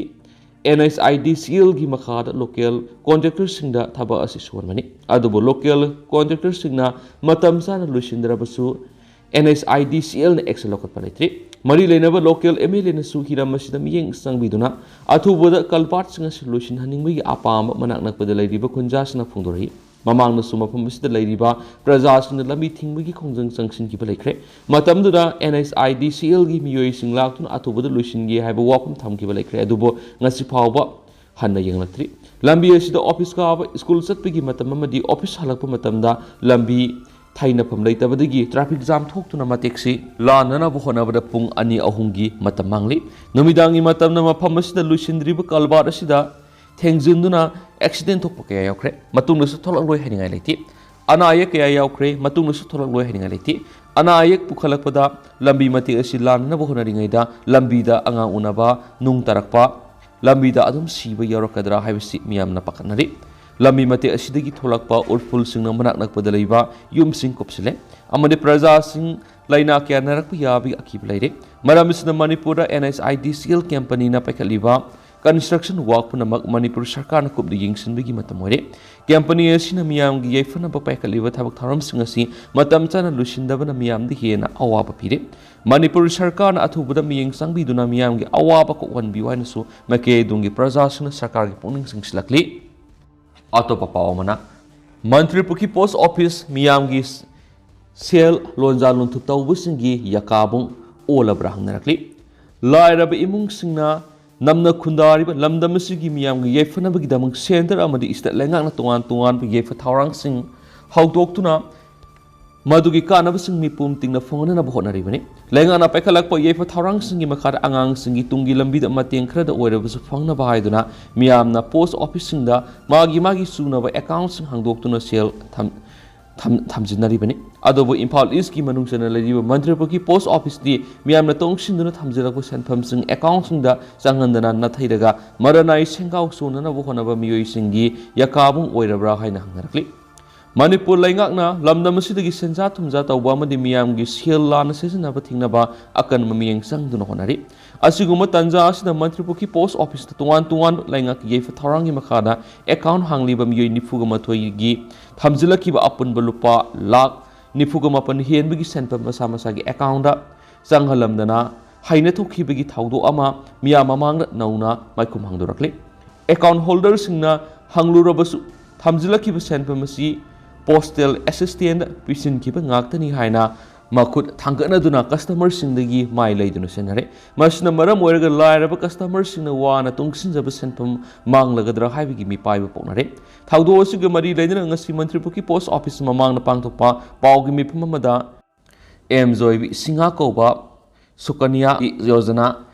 NHIDCLꯒꯤ ꯃꯈꯥꯗ local contractorꯁꯤꯡꯗ ꯊꯕꯛ ꯑꯁꯤ ꯁꯨꯍꯟꯕꯅꯤ꯫ ꯑꯗꯨꯕꯨ local contractorꯁꯤꯡꯅ ꯃꯇꯝ ꯆꯥꯅ ꯂꯣꯏꯁꯤꯟꯗ꯭ꯔꯕꯁꯨ NHIDCLꯅ action ꯂꯧꯈꯠꯄ ꯂꯩꯇ꯭ꯔꯤ꯫ ꯃꯔꯤ ꯂꯩꯅꯕ local MLAꯅꯁꯨ ꯍꯤꯔꯝ ꯑꯁꯤꯗ ꯃꯤꯠꯌꯦꯡ ꯆꯪꯕꯤꯗꯨꯅ ꯑꯊꯨꯕꯗ culvertꯁꯤꯡ ꯑꯁꯤ ꯂꯣꯏꯁꯤꯟꯍꯟꯅꯤꯡꯕꯒꯤ ꯑꯄꯥꯝꯕ ꯃꯅꯥꯛ ꯅꯛꯄꯗ ꯂꯩꯔꯤꯕ ꯈꯨꯟꯖꯥꯁꯤꯡꯅ ꯐꯣꯡꯗꯣꯔꯛꯏ꯫ ꯃꯃꯥꯡꯗꯁꯨ ꯃꯐꯝ ꯑꯁꯤꯗ ꯂꯩꯔꯤꯕ ꯄ꯭ꯔꯖꯥꯁꯤꯡꯅ ꯂꯝꯕꯤ ꯊꯤꯡꯕꯒꯤ ꯈꯣꯡꯖꯪ ꯆꯪꯁꯤꯟꯈꯤꯕ ꯂꯩꯈ꯭ꯔꯦ꯫ ꯃꯇꯝꯗꯨꯗ NHIDCLꯒꯤ ꯃꯤꯑꯣꯏꯁꯤꯡ ꯂꯥꯛꯇꯨꯅ ꯑꯊꯨꯕꯗ ꯂꯣꯏꯁꯤꯟꯒꯦ ꯍꯥꯏꯕ ꯋꯥꯐꯝ ꯊꯝꯈꯤꯕ ꯂꯩꯈ꯭ꯔꯦ꯫ ꯑꯗꯨꯕꯨ ꯉꯁꯤ ꯐꯥꯎꯕ ꯍꯟꯅ ꯌꯦꯡꯂꯛꯇ꯭ꯔꯤ꯫ ꯂꯝꯕꯤ ꯑꯁꯤꯗ office ꯀꯥꯕ, school ꯆꯠꯄꯒꯤ ꯃꯇꯝ ꯑꯃꯗꯤ office ꯍꯜꯂꯛꯄ ꯃꯇꯝꯗ ꯂꯝꯕꯤ ꯊꯩꯅꯐꯝ ꯂꯩꯇꯕꯗꯒꯤ traffic jam ꯊꯣꯛꯇꯨꯅ ꯃꯇꯦꯛꯁꯤ ꯂꯥꯟꯅꯅꯕ ꯍꯣꯠꯅꯕꯗ ꯄꯨꯡ ꯑꯅꯤ ꯑꯍꯨꯝꯒꯤ ꯃꯇꯝ ꯃꯥꯡꯂꯤ꯫ ꯅꯨꯃꯤꯗꯥꯡꯒꯤ ꯃꯇꯝꯗ ꯃꯐꯝ ꯑꯁꯤꯗ ꯂꯣꯏꯁꯤꯟꯗ꯭ꯔꯤꯕ culvert ꯑꯁꯤꯗ ꯊꯦꯡꯖꯤꯟꯗꯨꯅ accident ꯊꯣꯛꯄ ꯀꯌꯥ ꯌꯥꯎꯈ꯭ꯔꯦ꯫ ꯃꯇꯨꯡꯗꯁꯨ ꯊꯣꯛꯂꯛꯂꯣꯏ ꯍꯥꯏꯅꯤꯡꯉꯥꯏ ꯂꯩꯇꯦ꯫ ꯑꯅꯥ ꯑꯌꯦꯛ ꯀꯌꯥ ꯌꯥꯎꯈ꯭ꯔꯦ꯫ ꯃꯇꯨꯡꯗꯁꯨ ꯊꯣꯛꯂꯛꯂꯣꯏ ꯍꯥꯏꯅꯤꯡꯉꯥꯏ ꯂꯩꯇꯦ꯫ ꯑꯅꯥ ꯑꯌꯦꯛ ꯄꯨꯈꯠꯂꯛꯄꯗ ꯂꯝꯕꯤ ꯃꯇꯦꯛ ꯑꯁꯤ ꯂꯥꯟꯅꯅꯕ ꯍꯣꯠꯅꯔꯤꯉꯩꯗ ꯂꯝꯕꯤꯗ ꯑꯉꯥꯡ ꯎꯅꯕ, ꯅꯨꯡ ꯇꯥꯔꯛꯄ, ꯂꯝꯕꯤꯗ ꯑꯗꯨꯝ ꯁꯤꯕ ꯌꯥꯎꯔꯛꯀꯗ꯭ꯔꯥ ꯍꯥꯏꯕꯁꯤ ꯃꯤꯌꯥꯝꯅ ꯄꯥꯈꯠꯅꯔꯤ꯫ ꯂꯝꯕꯤ ꯃꯇꯦꯛ ꯑꯁꯤꯗꯒꯤ ꯊꯣꯛꯂꯛꯄ ꯎꯔꯐꯨꯜꯁꯤꯡꯅ ꯃꯅꯥꯛ ꯅꯛꯄꯗ ꯂꯩꯕ ꯌꯨꯝꯁꯤꯡ ꯀꯨꯞꯁꯤꯜꯂꯦ ꯑꯃꯗꯤ ꯄ꯭ꯔꯖꯥꯁꯤꯡ ꯂꯥꯏꯅꯥ ꯀꯌꯥ ꯅꯥꯔꯛꯄ ꯌꯥꯕꯒꯤ ꯑꯀꯤꯕ ꯂꯩꯔꯦ꯫ ꯃꯔꯝ ꯑꯁꯤꯅ ꯃꯅꯤꯄꯨꯔꯗ NHIDCL companyꯅ ꯄꯥꯏꯈꯠꯂꯤꯕ construction work ꯄꯨꯝꯅꯃꯛ ꯃꯅꯤꯄꯨꯔ ꯁꯔꯀꯥꯔꯅ ꯀꯨꯞꯅ ꯌꯦꯡꯁꯤꯟꯕꯒꯤ ꯃꯇꯝ ꯑꯣꯏꯔꯦ꯫ Company ꯑꯁꯤꯅ ꯃꯤꯌꯥꯝꯒꯤ ꯌꯥꯏꯐꯅꯕ ꯄꯥꯏꯈꯠꯂꯤꯕ ꯊꯕꯛ ꯊꯧꯔꯝꯁꯤꯡ ꯑꯁꯤ ꯃꯇꯝ ꯆꯥꯅ ꯂꯣꯏꯁꯤꯟꯗꯕꯅ ꯃꯤꯌꯥꯝꯗ ꯍꯦꯟꯅ ꯑꯋꯥꯕ ꯄꯤꯔꯦ꯫ ꯃꯅꯤꯄꯨꯔ ꯁꯔꯀꯥꯔꯅ ꯑꯊꯨꯕꯗ ꯃꯤꯠꯌꯦꯡ ꯆꯪꯕꯤꯗꯨꯅ ꯃꯤꯌꯥꯝꯒꯤ ꯑꯋꯥꯕ ꯀꯣꯛꯍꯟꯕꯤꯌꯨ ꯍꯥꯏꯅꯁꯨ ꯃꯥꯏꯀꯩ ꯑꯗꯨꯝꯒꯤ ꯄ꯭ꯔꯖꯥꯁꯤꯡꯅ ꯁꯔꯀꯥꯔꯒꯤ ꯄꯨꯛꯅꯤꯡ ꯆꯤꯡꯁꯤꯜꯂꯛꯂꯤ꯫ ꯑꯇꯣꯞꯄ ꯄꯥꯎ ꯑꯃꯅ, ꯃꯟꯇ꯭ꯔꯤ ꯄꯨꯈ꯭ꯔꯤ post office ꯃꯤꯌꯥꯝꯒꯤ ꯁꯦꯜ ꯂꯣꯟꯖꯥ ꯂꯣꯟꯊꯨꯞ ꯇꯧꯕꯁꯤꯡꯒꯤ ꯌꯀꯥꯕꯨꯡ ꯑꯣꯜꯂꯕ꯭ꯔꯥ ꯍꯪꯅꯔꯛꯂꯤ꯫ ꯂꯥꯏꯔꯕ ꯏꯃꯨꯡꯁꯤꯡꯅ ꯅꯝꯅ ꯈꯨꯟꯗꯥꯔꯤꯕ ꯂꯝꯗꯝ ꯑꯁꯤꯒꯤ ꯃꯤꯌꯥꯝꯒꯤ ꯌꯥꯏꯐꯅꯕꯒꯤꯗꯃꯛ centre ꯑꯃꯗꯤ state ꯂꯩꯉꯥꯛꯅ ꯇꯣꯉꯥꯟ ꯇꯣꯉꯥꯟꯕ ꯌꯥꯏꯐ ꯊꯧꯔꯥꯡꯁꯤꯡ ꯍꯧꯗꯣꯛꯇꯨꯅ ꯃꯗꯨꯒꯤ ꯀꯥꯟꯅꯕꯁꯤꯡ ꯃꯤꯄꯨꯝ ꯇꯤꯡꯅ ꯐꯪꯍꯟꯅꯕ ꯍꯣꯠꯅꯔꯤꯕꯅꯤ꯫ ꯂꯩꯉꯥꯛꯅ ꯄꯥꯏꯈꯠꯂꯛꯄ ꯌꯥꯏꯐ ꯊꯧꯔꯥꯡꯁꯤꯡꯒꯤ ꯃꯈꯥꯗ ꯑꯉꯥꯡꯁꯤꯡꯒꯤ ꯇꯨꯡꯒꯤ ꯂꯝꯕꯤꯗ ꯃꯇꯦꯡ ꯈꯔꯗ ꯑꯣꯏꯔꯕꯁꯨ ꯐꯪꯅꯕ ꯍꯥꯏꯗꯨꯅ ꯃꯤꯌꯥꯝꯅ post officeꯁꯤꯡꯗ ꯃꯥꯒꯤ ꯃꯥꯒꯤ ꯆꯨꯅꯕ accountꯁꯤꯡ ꯍꯥꯡꯗꯣꯛꯇꯨꯅ ꯁꯦꯜ ꯊꯝ-, ꯊꯝ-, ꯊꯝꯖꯤꯟꯅꯔꯤꯕꯅꯤ꯫ ꯑꯗꯨꯕꯨ ꯏꯝꯐꯥꯜ Eastꯀꯤ ꯃꯅꯨꯡ ꯆꯟꯅ ꯂꯩꯔꯤꯕ ꯃꯟꯇ꯭ꯔꯤ ꯄꯨꯈ꯭ꯔꯤ post officeꯇꯤ ꯃꯤꯌꯥꯝꯅ ꯇꯣꯡꯁꯤꯟꯗꯨꯅ ꯊꯝꯖꯤꯜꯂꯛꯄ ꯁꯦꯟꯐꯝꯁꯤꯡ accountꯁꯤꯡꯗ ꯆꯪꯍꯟꯗꯅ ꯅꯥꯊꯩꯔꯒ ꯃꯔꯅꯥꯏ ꯁꯦꯡꯒꯥꯎ ꯁꯣꯟꯅꯅꯕ ꯍꯣꯠꯅꯕ ꯃꯤꯑꯣꯏꯁꯤꯡꯒꯤ ꯌꯀꯥꯕꯨꯡ ꯑꯣꯏꯔꯕ꯭ꯔꯥ ꯍꯥꯏꯅ ꯍꯪꯅꯔꯛꯂꯤ꯫ ꯃꯅꯤꯄꯨꯔ ꯂꯩꯉꯥꯛꯅ ꯂꯝꯗꯝ ꯑꯁꯤꯗꯒꯤ ꯁꯦꯟꯖꯥ ꯊꯨꯝꯖꯥ ꯇꯧꯕ ꯑꯃꯗꯤ ꯃꯤꯌꯥꯝꯒꯤ ꯁꯦꯜ ꯂꯥꯟꯅ ꯁꯤꯖꯤꯟꯅꯕ ꯊꯤꯡꯅꯕ ꯑꯀꯟꯕ ꯃꯤꯠꯌꯦꯡ ꯆꯪꯗꯨꯅ ꯍꯣꯠꯅꯔꯤ꯫ ꯑꯁꯤꯒꯨꯝꯕ ꯇꯥꯟꯖꯥ ꯑꯁꯤꯗ ꯃꯟꯇ꯭ꯔꯤ ꯄꯨꯈ꯭ꯔꯤ ꯄꯣꯁ ꯑꯣꯐꯤꯁꯇ ꯇꯣꯉꯥꯟ ꯇꯣꯉꯥꯟꯕ ꯂꯩꯉꯥꯛꯀꯤ ꯌꯥꯏꯐ ꯊꯧꯔꯥꯡꯒꯤ ꯃꯈꯥꯗ ꯑꯦꯀꯥꯎꯟ ꯍꯥꯡꯂꯤꯕ ꯃꯤꯑꯣꯏ ꯅꯤꯐꯨꯒ ꯃꯥꯊꯣꯏꯒꯤ ꯊꯝꯖꯤꯜꯂꯛꯈꯤꯕ ꯑꯄꯨꯟꯕ ꯂꯨꯄꯥ ꯂꯥꯈ ꯅꯤꯐꯨꯒ ꯃꯥꯄꯟ ꯍꯦꯟꯕꯒꯤ ꯁꯦꯟꯐꯝ ꯃꯁꯥ ꯃꯁꯥꯒꯤ ꯑꯦꯀꯥꯎꯟꯗ ꯆꯪꯍꯜꯂꯝꯗꯅ ꯍꯩꯅ ꯊꯣꯛꯈꯤꯕꯒꯤ ꯊꯧꯗꯣꯛ ꯑꯃ ꯃꯤꯌꯥꯝ ꯃꯃꯥꯡꯗ ꯅꯧꯅ ꯃꯥꯏꯈꯨꯝ ꯍꯥꯡꯗꯣꯔꯛꯂꯤ꯫ ꯑꯦꯀꯥꯎꯟ ꯍꯣꯜꯗꯔꯁꯤꯡꯅ ꯍꯪꯂꯨꯔꯕꯁꯨ ꯊꯝꯖꯤꯜꯂꯛꯈꯤꯕ ꯁꯦꯟꯐꯝ ꯑꯁꯤ ꯄꯣꯁꯇꯦꯜ ꯑꯦꯁꯤꯁꯇꯦꯟꯗ ꯄꯤꯁꯤꯟꯈꯤꯕ ꯉꯥꯛꯇꯅꯤ ꯍꯥꯏꯅ ꯃꯈꯨꯠ ꯊꯥꯡꯒꯠꯅꯗꯨꯅ ꯀꯁꯇꯃꯔꯁꯤꯡꯗꯒꯤ ꯃꯥꯏ ꯂꯩꯗꯨꯅ ꯁꯦꯟꯅꯔꯦ꯫ ꯃꯁꯤꯅ ꯃꯔꯝ ꯑꯣꯏꯔꯒ ꯂꯥꯏꯔꯕ ꯀꯁꯇꯃꯔꯁꯤꯡꯅ ꯋꯥꯅ ꯇꯨꯡꯁꯤꯟꯖꯕ ꯁꯦꯟꯐꯝ ꯃꯥꯡꯂꯒꯗ꯭ꯔꯥ ꯍꯥꯏꯕꯒꯤ ꯃꯤꯄꯥꯏꯕ ꯄꯣꯛꯅꯔꯦ꯫ ꯊꯧꯗꯣꯛ ꯑꯁꯤꯒ ꯃꯔꯤ ꯂꯩꯅꯅ ꯉꯁꯤ ꯃꯟꯇ꯭ꯔꯤ ꯄꯨꯈ꯭ꯔꯤ ꯄꯣꯁ ꯑꯣꯐꯤꯁ ꯃꯃꯥꯡꯗ ꯄꯥꯡꯊꯣꯛꯄ ꯄꯥꯎꯒꯤ ꯃꯤꯐꯝ ꯑꯃꯗ ꯑꯦꯝ ꯖꯣꯏꯕꯤ ꯁꯤꯡꯍꯥ ꯀꯧꯕ ꯁꯨꯀꯟꯌꯥ ꯌꯣꯖꯅꯥ,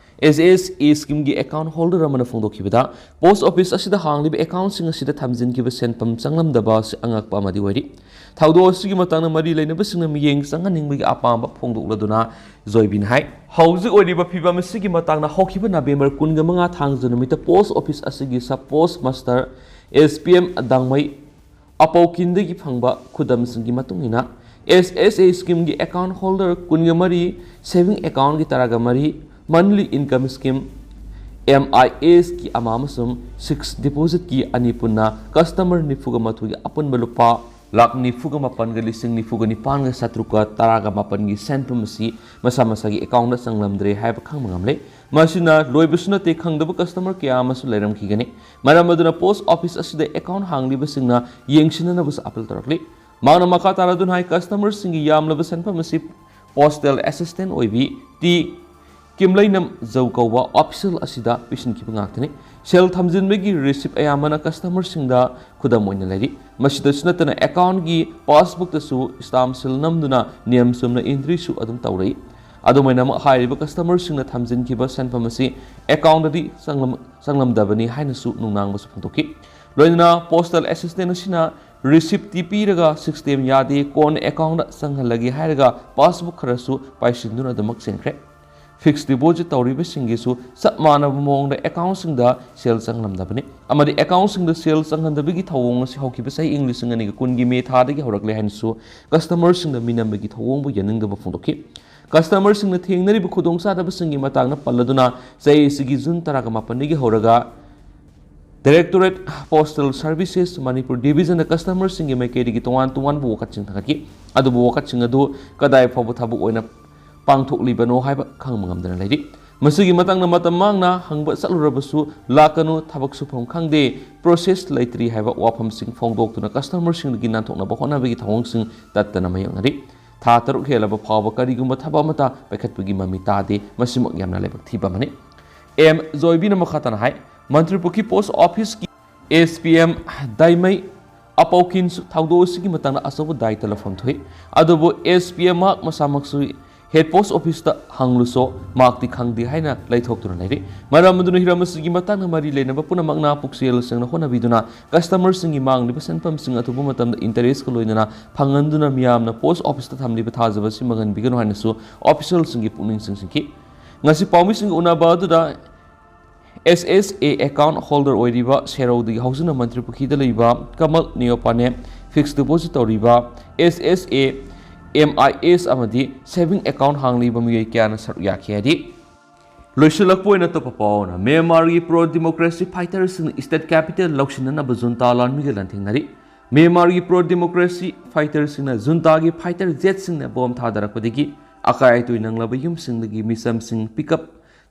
ꯑꯦꯁ ꯑꯦꯁ ꯑꯦ ꯁ꯭ꯀꯤꯝꯒꯤ ꯑꯦꯀꯥꯎꯟ ꯍꯣꯜꯗꯔ ꯑꯃꯅ ꯐꯣꯡꯗꯣꯛꯈꯤꯕꯗ, ꯄꯣꯁ ꯑꯣꯐꯤꯁ ꯑꯁꯤꯗ ꯍꯥꯡꯂꯤꯕ ꯑꯦꯀꯥꯎꯟꯁꯤꯡ ꯑꯁꯤꯗ ꯊꯝꯖꯤꯟꯈꯤꯕ ꯁꯦꯟꯐꯝ ꯆꯪꯂꯝꯗꯕ ꯑꯁꯤ ꯑꯉꯛꯄ ꯑꯃꯗꯤ ꯑꯣꯏꯔꯤ꯫ ꯊꯧꯗꯣꯛ ꯑꯁꯤꯒꯤ ꯃꯇꯥꯡꯗ ꯃꯔꯤ ꯂꯩꯅꯕꯁꯤꯡꯅ ꯃꯤꯠꯌꯦꯡ ꯆꯪꯍꯟꯅꯤꯡꯕꯒꯤ ꯑꯄꯥꯝꯕ ꯐꯣꯡꯗꯣꯛꯂꯗꯨꯅ ꯖꯣꯏꯕꯤꯅ ꯍꯥꯏ, ꯍꯧꯖꯤꯛ ꯑꯣꯏꯔꯤꯕ ꯐꯤꯕꯝ ꯑꯁꯤꯒꯤ ꯃꯇꯥꯡꯗ ꯍꯧꯈꯤꯕ ꯅꯕꯦꯝꯕꯔ ꯀꯨꯟꯒ ꯃꯉꯥ ꯊꯥꯡꯖ ꯅꯨꯃꯤꯠꯇ ꯄꯣꯁ ꯑꯣꯐꯤꯁ ꯑꯁꯤꯒꯤ ꯁꯕ ꯄꯣꯁ ꯃꯥꯁꯇꯔ ꯑꯦꯁ ꯄꯤ ꯑꯦꯝ ꯗꯥꯡꯃꯩ ꯑꯄꯧꯀꯤꯟꯗꯒꯤ ꯐꯪꯕ ꯈꯨꯗꯝꯁꯤꯡꯒꯤ ꯃꯇꯨꯡ ꯏꯟꯅ, ꯑꯦꯁ ꯑꯦꯁ ꯑꯦ ꯁ꯭ꯀꯤꯝꯒꯤ ꯑꯦꯀꯥꯎꯟ ꯍꯣꯜꯗꯔ ꯀꯨꯟꯒ ꯃꯔꯤ, ꯁꯦꯚꯤꯡ ꯑꯦꯀꯥꯎꯟꯒꯤ ꯇꯔꯥꯒ ꯃꯔꯤ, ꯃꯟꯂꯤ ꯏꯟꯀꯝ ꯁ꯭ꯀꯤꯝ, ꯑꯦꯝ ꯑꯥꯏ ꯑꯦꯁꯀꯤ ꯑꯃ ꯑꯃꯁꯨꯡ ꯁꯤꯛꯁ ꯗꯤꯄꯣꯖꯤꯠꯀꯤ ꯑꯅꯤ ꯄꯨꯟꯅ ꯀꯁꯇꯃꯔ ꯅꯤꯐꯨꯒ ꯃꯥꯊꯣꯏꯒꯤ ꯑꯄꯨꯟꯕ ꯂꯨꯄꯥ ꯂꯥꯈ ꯅꯤꯐꯨꯒ ꯃꯥꯄꯟꯒ ꯂꯤꯁꯤꯡ ꯅꯤꯐꯨꯒ ꯅꯤꯄꯥꯟꯒ ꯆꯥꯇ꯭ꯔꯨꯛꯀ ꯇꯔꯥꯒ ꯃꯥꯄꯟꯒꯤ ꯁꯦꯟꯐꯝ ꯑꯁꯤ ꯃꯁꯥ ꯃꯁꯥꯒꯤ ꯑꯦꯀꯥꯎꯟꯗ ꯆꯪꯂꯝꯗ꯭ꯔꯦ ꯍꯥꯏꯕ ꯈꯪꯕ ꯉꯝꯂꯦ꯫ ꯃꯁꯤꯅ ꯂꯣꯏꯕꯁꯨ ꯅꯠꯇꯦ, ꯈꯪꯗꯕ ꯀꯁꯇꯃꯔ ꯀꯌꯥ ꯑꯃꯁꯨ ꯂꯩꯔꯝꯈꯤꯒꯅꯤ꯫ ꯃꯔꯝ ꯑꯗꯨꯅ ꯄꯣꯁ ꯑꯣꯐꯤꯁ ꯑꯁꯤꯗ ꯑꯦꯀꯥꯎꯟ ꯍꯥꯡꯂꯤꯕꯁꯤꯡꯅ ꯌꯦꯡꯁꯤꯟꯅꯅꯕꯁꯨ ꯑꯄꯤꯜ ꯇꯧꯔꯛꯂꯤ꯫ ꯃꯍꯥꯛꯅ ꯃꯈꯥ ꯇꯥꯔꯗꯨꯅ ꯍꯥꯏ, ꯀꯁꯇꯃꯔꯁꯤꯡꯒꯤ ꯌꯥꯝꯂꯕ ꯁꯦꯟꯐꯝ ꯑꯁꯤ ꯄꯣꯁꯇꯦꯜ ꯑꯦꯁꯤꯁꯇꯦꯟ ꯑꯣꯏꯕꯤ ꯇꯤ ꯀꯤꯝꯂꯩꯅꯝ ꯖꯧ ꯀꯧꯕ ꯑꯣꯐꯤꯁꯤꯌꯦꯜ ꯑꯁꯤꯗ ꯄꯤꯁꯤꯟꯈꯤꯕ ꯉꯥꯛꯇꯅꯤ꯫ ꯁꯦꯜ ꯊꯝꯖꯤꯟꯕꯒꯤ ꯔꯤꯁꯤꯞ ꯑꯌꯥꯝꯕꯅ ꯀꯁꯇꯃꯔꯁꯤꯡꯗ ꯈꯨꯗꯝ ꯑꯣꯏꯅ ꯂꯩꯔꯤ꯫ ꯃꯁꯤꯗꯁꯨ ꯅꯠꯇꯅ ꯑꯦꯀꯥꯎꯟꯒꯤ ꯄꯥꯁꯕꯨꯛꯇꯁꯨ ꯁ꯭ꯇꯥꯝ ꯁꯤꯜ ꯅꯝꯗꯨꯅ ꯅꯤꯌꯝ ꯆꯨꯝꯅ ꯏꯟꯇ꯭ꯔꯤꯁꯨ ꯑꯗꯨꯝ ꯇꯧꯔꯛꯏ꯫ ꯑꯗꯨꯃꯥꯏꯅꯃꯛ ꯍꯥꯏꯔꯤꯕ ꯀꯁꯇꯃꯔꯁꯤꯡꯅ ꯊꯝꯖꯤꯟꯈꯤꯕ ꯁꯦꯟꯐꯝ ꯑꯁꯤ ꯑꯦꯀꯥꯎꯟꯗꯗꯤ ꯆꯪꯂꯝ-, ꯆꯪꯂꯝꯗꯕꯅꯤ ꯍꯥꯏꯅꯁꯨ ꯅꯨꯡꯅꯥꯡꯕꯁꯨ ꯐꯣꯡꯗꯣꯛꯈꯤ꯫ ꯂꯣꯏꯅꯅ ꯄꯣꯁꯇꯦꯜ ꯑꯦꯁꯤꯁꯇꯦꯟ ꯑꯁꯤꯅ ꯔꯤꯁꯤꯞꯇꯤ ꯄꯤꯔꯒ ꯁꯤꯁꯇꯦꯝ ꯌꯥꯗꯦ, ꯀꯣꯟꯅ ꯑꯦꯀꯥꯎꯟꯗ ꯆꯪꯍꯜꯂꯒꯦ ꯍꯥꯏꯔꯒ ꯄꯥꯁꯕꯨꯛ ꯈꯔꯁꯨ ꯄꯥꯏꯁꯤꯟꯗꯨꯅ ꯑꯗꯨꯃꯛ ꯆꯦꯟꯈ꯭ꯔꯦ꯫ Fixed deposit ꯇꯧꯔꯤꯕꯁꯤꯡꯒꯤꯁꯨ ꯆꯞ ꯃꯥꯟꯅꯕ ꯃꯑꯣꯡꯗ ꯑꯦꯀꯥꯎꯟꯁꯤꯡꯗ ꯁꯦꯜ ꯆꯪꯂꯝꯗꯕꯅꯤ ꯑꯃꯗꯤ ꯑꯦꯀꯥꯎꯟꯁꯤꯡꯗ ꯁꯦꯜ ꯆꯪꯍꯟꯗꯕꯒꯤ ꯊꯧꯑꯣꯡ ꯑꯁꯤ ꯍꯧꯈꯤꯕ ꯆꯍꯤ ꯏꯪ ꯂꯤꯁꯤꯡ ꯑꯅꯤꯒ ꯀꯨꯟꯒꯤ ꯃꯦ ꯊꯥꯗꯒꯤ ꯍꯧꯔꯛꯂꯦ ꯍꯥꯏꯅꯁꯨ ꯀꯁꯇꯃꯔꯁꯤꯡꯅ ꯃꯤꯅꯝꯕꯒꯤ ꯊꯧꯑꯣꯡꯕꯨ ꯌꯥꯅꯤꯡꯗꯕ ꯐꯣꯡꯗꯣꯛꯈꯤ꯫ ꯀꯁꯇꯃꯔꯁꯤꯡꯅ ꯊꯦꯡꯅꯔꯤꯕ ꯈꯨꯗꯣꯡꯆꯥꯗꯕꯁꯤꯡꯒꯤ ꯃꯇꯥꯡꯗ ꯄꯜꯂꯗꯨꯅ ꯆꯍꯤ ꯑꯁꯤꯒꯤ ꯖꯨꯟ ꯇꯔꯥꯃꯥꯄꯟꯗꯒꯤ ꯍꯧꯔꯒ Directorate Postal Services Manipur Division ꯗ ꯀꯁꯇꯃꯔꯁꯤꯡꯒꯤ ꯃꯥꯏꯀꯩꯗꯒꯤ ꯇꯣꯉꯥꯟ ꯇꯣꯉꯥꯟꯕ ꯋꯥꯀꯠꯁꯤꯡ ꯊꯥꯡꯒꯠꯈꯤ꯫ ꯑꯗꯨꯕꯨ ꯋꯥꯀꯠꯁꯤꯡ ꯑꯗꯨ ꯀꯗꯥꯏ ꯐꯥꯎꯕ ꯊꯕꯛ ꯑꯣꯏꯅ ꯄꯥꯡꯊꯣꯛꯂꯤꯕꯅꯣ ꯍꯥꯏꯕ ꯈꯪꯕ ꯉꯝꯗꯅ ꯂꯩꯔꯤ꯫ ꯃꯁꯤꯒꯤ ꯃꯇꯥꯡꯗ ꯃꯇꯝ ꯃꯥꯡꯅ ꯍꯪꯕ ꯆꯠꯂꯨꯔꯕꯁꯨ ꯂꯥꯛꯀꯅꯨ, ꯊꯕꯛ ꯁꯨꯐꯝ ꯈꯪꯗꯦ, ꯄ꯭ꯔꯣꯁꯦꯁ ꯂꯩꯇ꯭ꯔꯤ ꯍꯥꯏꯕ ꯋꯥꯐꯝꯁꯤꯡ ꯐꯣꯡꯗꯣꯛꯇꯨꯅ ꯀꯁꯇꯃꯔꯁꯤꯡꯗꯒꯤ ꯅꯥꯟꯊꯣꯛꯅꯕ ꯍꯣꯠꯅꯕꯒꯤ ꯊꯧꯑꯣꯡꯁꯤꯡ ꯇꯠꯇꯅ ꯃꯥꯌꯣꯛꯅꯔꯤ꯫ ꯊꯥ ꯇꯔꯨꯛ ꯍꯦꯜꯂꯕ ꯐꯥꯎꯕ ꯀꯔꯤꯒꯨꯝꯕ ꯊꯕꯛ ꯑꯃꯠꯇ ꯄꯥꯏꯈꯠꯄꯒꯤ ꯃꯃꯤ ꯇꯥꯗꯦ꯫ ꯃꯁꯤꯃꯛ ꯌꯥꯝꯅ ꯂꯥꯏꯕꯛ ꯊꯤꯕ ꯑꯃꯅꯤ꯫ ꯑꯦꯝ ꯖꯣꯏꯕꯤꯅ ꯃꯈꯥ ꯇꯥꯅ ꯍꯥꯏ, ꯃꯟꯇ꯭ꯔꯤ ꯄꯨꯈ꯭ꯔꯤ ꯄꯣꯁ ꯑꯣꯐꯤꯁꯀꯤ ꯑꯦꯁ ꯄꯤ ꯑꯦꯝ ꯗꯥꯏꯃꯩ ꯑꯄꯥꯎꯀꯤꯟꯁꯨ ꯊꯧꯗꯣꯛ ꯑꯁꯤꯒꯤ ꯃꯇꯥꯡꯗ ꯑꯆꯧꯕ ꯗꯥꯏꯇ ꯂꯧꯐꯝ ꯊꯣꯛꯏ꯫ ꯑꯗꯨꯕꯨ ꯑꯦꯁ ꯄꯤ ꯑꯦꯝ ꯃꯍꯥꯛ ꯃꯁꯥꯃꯛꯁꯨ ꯍꯦꯗ ꯄꯣꯁ ꯑꯣꯐꯤꯁꯇ ꯍꯪꯂꯨꯁꯨ ꯃꯍꯥꯛꯇꯤ ꯈꯪꯗꯦ ꯍꯥꯏꯅ ꯂꯩꯊꯣꯛꯇꯨꯅ ꯂꯩꯔꯤ꯫ ꯃꯔꯝ ꯑꯗꯨꯅ ꯍꯤꯔꯝ ꯑꯁꯤꯒꯤ ꯃꯇꯥꯡꯗ ꯃꯔꯤ ꯂꯩꯅꯕ ꯄꯨꯝꯅꯃꯛꯅ ꯄꯨꯛꯆꯦꯜ ꯁꯦꯡꯅ ꯍꯣꯠꯅꯕꯤꯗꯨꯅ ꯀꯁꯇꯃꯔꯁꯤꯡꯒꯤ ꯃꯥꯡꯂꯤꯕ ꯁꯦꯟꯐꯝꯁꯤꯡ ꯑꯊꯨꯕ ꯃꯇꯝꯗ ꯏꯟꯇꯔꯦꯁꯀ ꯂꯣꯏꯅꯅ ꯐꯪꯍꯟꯗꯨꯅ ꯃꯤꯌꯥꯝꯅ ꯄꯣꯁ ꯑꯣꯐꯤꯁꯇ ꯊꯝꯂꯤꯕ ꯊꯥꯖꯕ ꯑꯁꯤ ꯃꯥꯡꯍꯟꯕꯤꯒꯅꯨ ꯍꯥꯏꯅꯁꯨ ꯑꯣꯐꯤꯁꯤꯌꯦꯜꯁꯤꯡꯒꯤ ꯄꯨꯛꯅꯤꯡ ꯆꯤꯡꯁꯤꯟꯈꯤ꯫ ꯉꯁꯤ ꯄꯥꯎꯃꯤꯁꯤꯡꯒ ꯎꯅꯕ ꯑꯗꯨꯗ ꯑꯦꯁ ꯑꯦꯁ ꯑꯦ ꯑꯦꯀꯥꯎꯟ ꯍꯣꯜꯗꯔ ꯑꯣꯏꯔꯤꯕ ꯁꯦꯔꯧꯗꯒꯤ ꯍꯧꯖꯤꯛꯅ ꯃꯟꯇ꯭ꯔꯤ ꯄꯨꯈ꯭ꯔꯤꯗ ꯂꯩꯕ ꯀꯃꯜ ꯅꯤꯌꯣꯄꯥꯅꯦ, ꯐꯤꯛꯁ ꯗꯤꯄꯣꯖꯤꯠ ꯇꯧꯔꯤꯕ ꯑꯦꯁ ꯑꯦꯁ ꯑꯦ ꯑꯦꯝ ꯑꯥꯏ ꯑꯦꯁ ꯑꯃꯗꯤ ꯁꯦꯚꯤꯡ ꯑꯦꯀꯥꯎꯟ ꯍꯥꯡꯂꯤꯕ ꯃꯤꯑꯣꯏ ꯀꯌꯥꯅ ꯁꯔꯨꯛ ꯌꯥꯈꯤ ꯍꯥꯏꯔꯤ꯫ ꯂꯣꯏꯁꯤꯜꯂꯛꯄ ꯑꯣꯏꯅ ꯑꯇꯣꯞꯄ ꯄꯥꯎ ꯑꯃꯅ, ꯃ꯭ꯌꯥꯟꯃꯥꯔꯒꯤ ꯄ꯭ꯔꯣ ꯗꯤꯃꯣꯀ꯭ꯔꯦꯁꯤ ꯐꯥꯏꯇꯔꯁꯤꯡꯅ ꯁ꯭ꯇꯦꯠ ꯀꯦꯄꯤꯇꯦꯜ ꯂꯧꯁꯤꯟꯅꯅꯕ ꯖꯨꯟꯇꯥ ꯂꯥꯟꯃꯤꯒ ꯂꯥꯟꯊꯦꯡꯅꯔꯤ꯫ ꯃ꯭ꯌꯥꯟꯃꯥꯔꯒꯤ ꯄ꯭ꯔꯣ ꯗꯤꯃꯣꯀ꯭ꯔꯦꯁꯤ ꯐꯥꯏꯇꯔꯁꯤꯡꯅ ꯖꯨꯟꯇꯥꯒꯤ ꯐꯥꯏꯇꯔ ꯖꯦꯠꯁꯤꯡꯅ ꯕꯣꯝ ꯊꯥꯗꯔꯛꯄꯗꯒꯤ ꯑꯀꯥꯏ ꯑꯇꯣꯏ ꯅꯪꯂꯕ ꯌꯨꯝꯁꯤꯡꯗꯒꯤ ꯃꯤꯆꯝꯁꯤꯡ ꯄꯤꯛꯑꯞ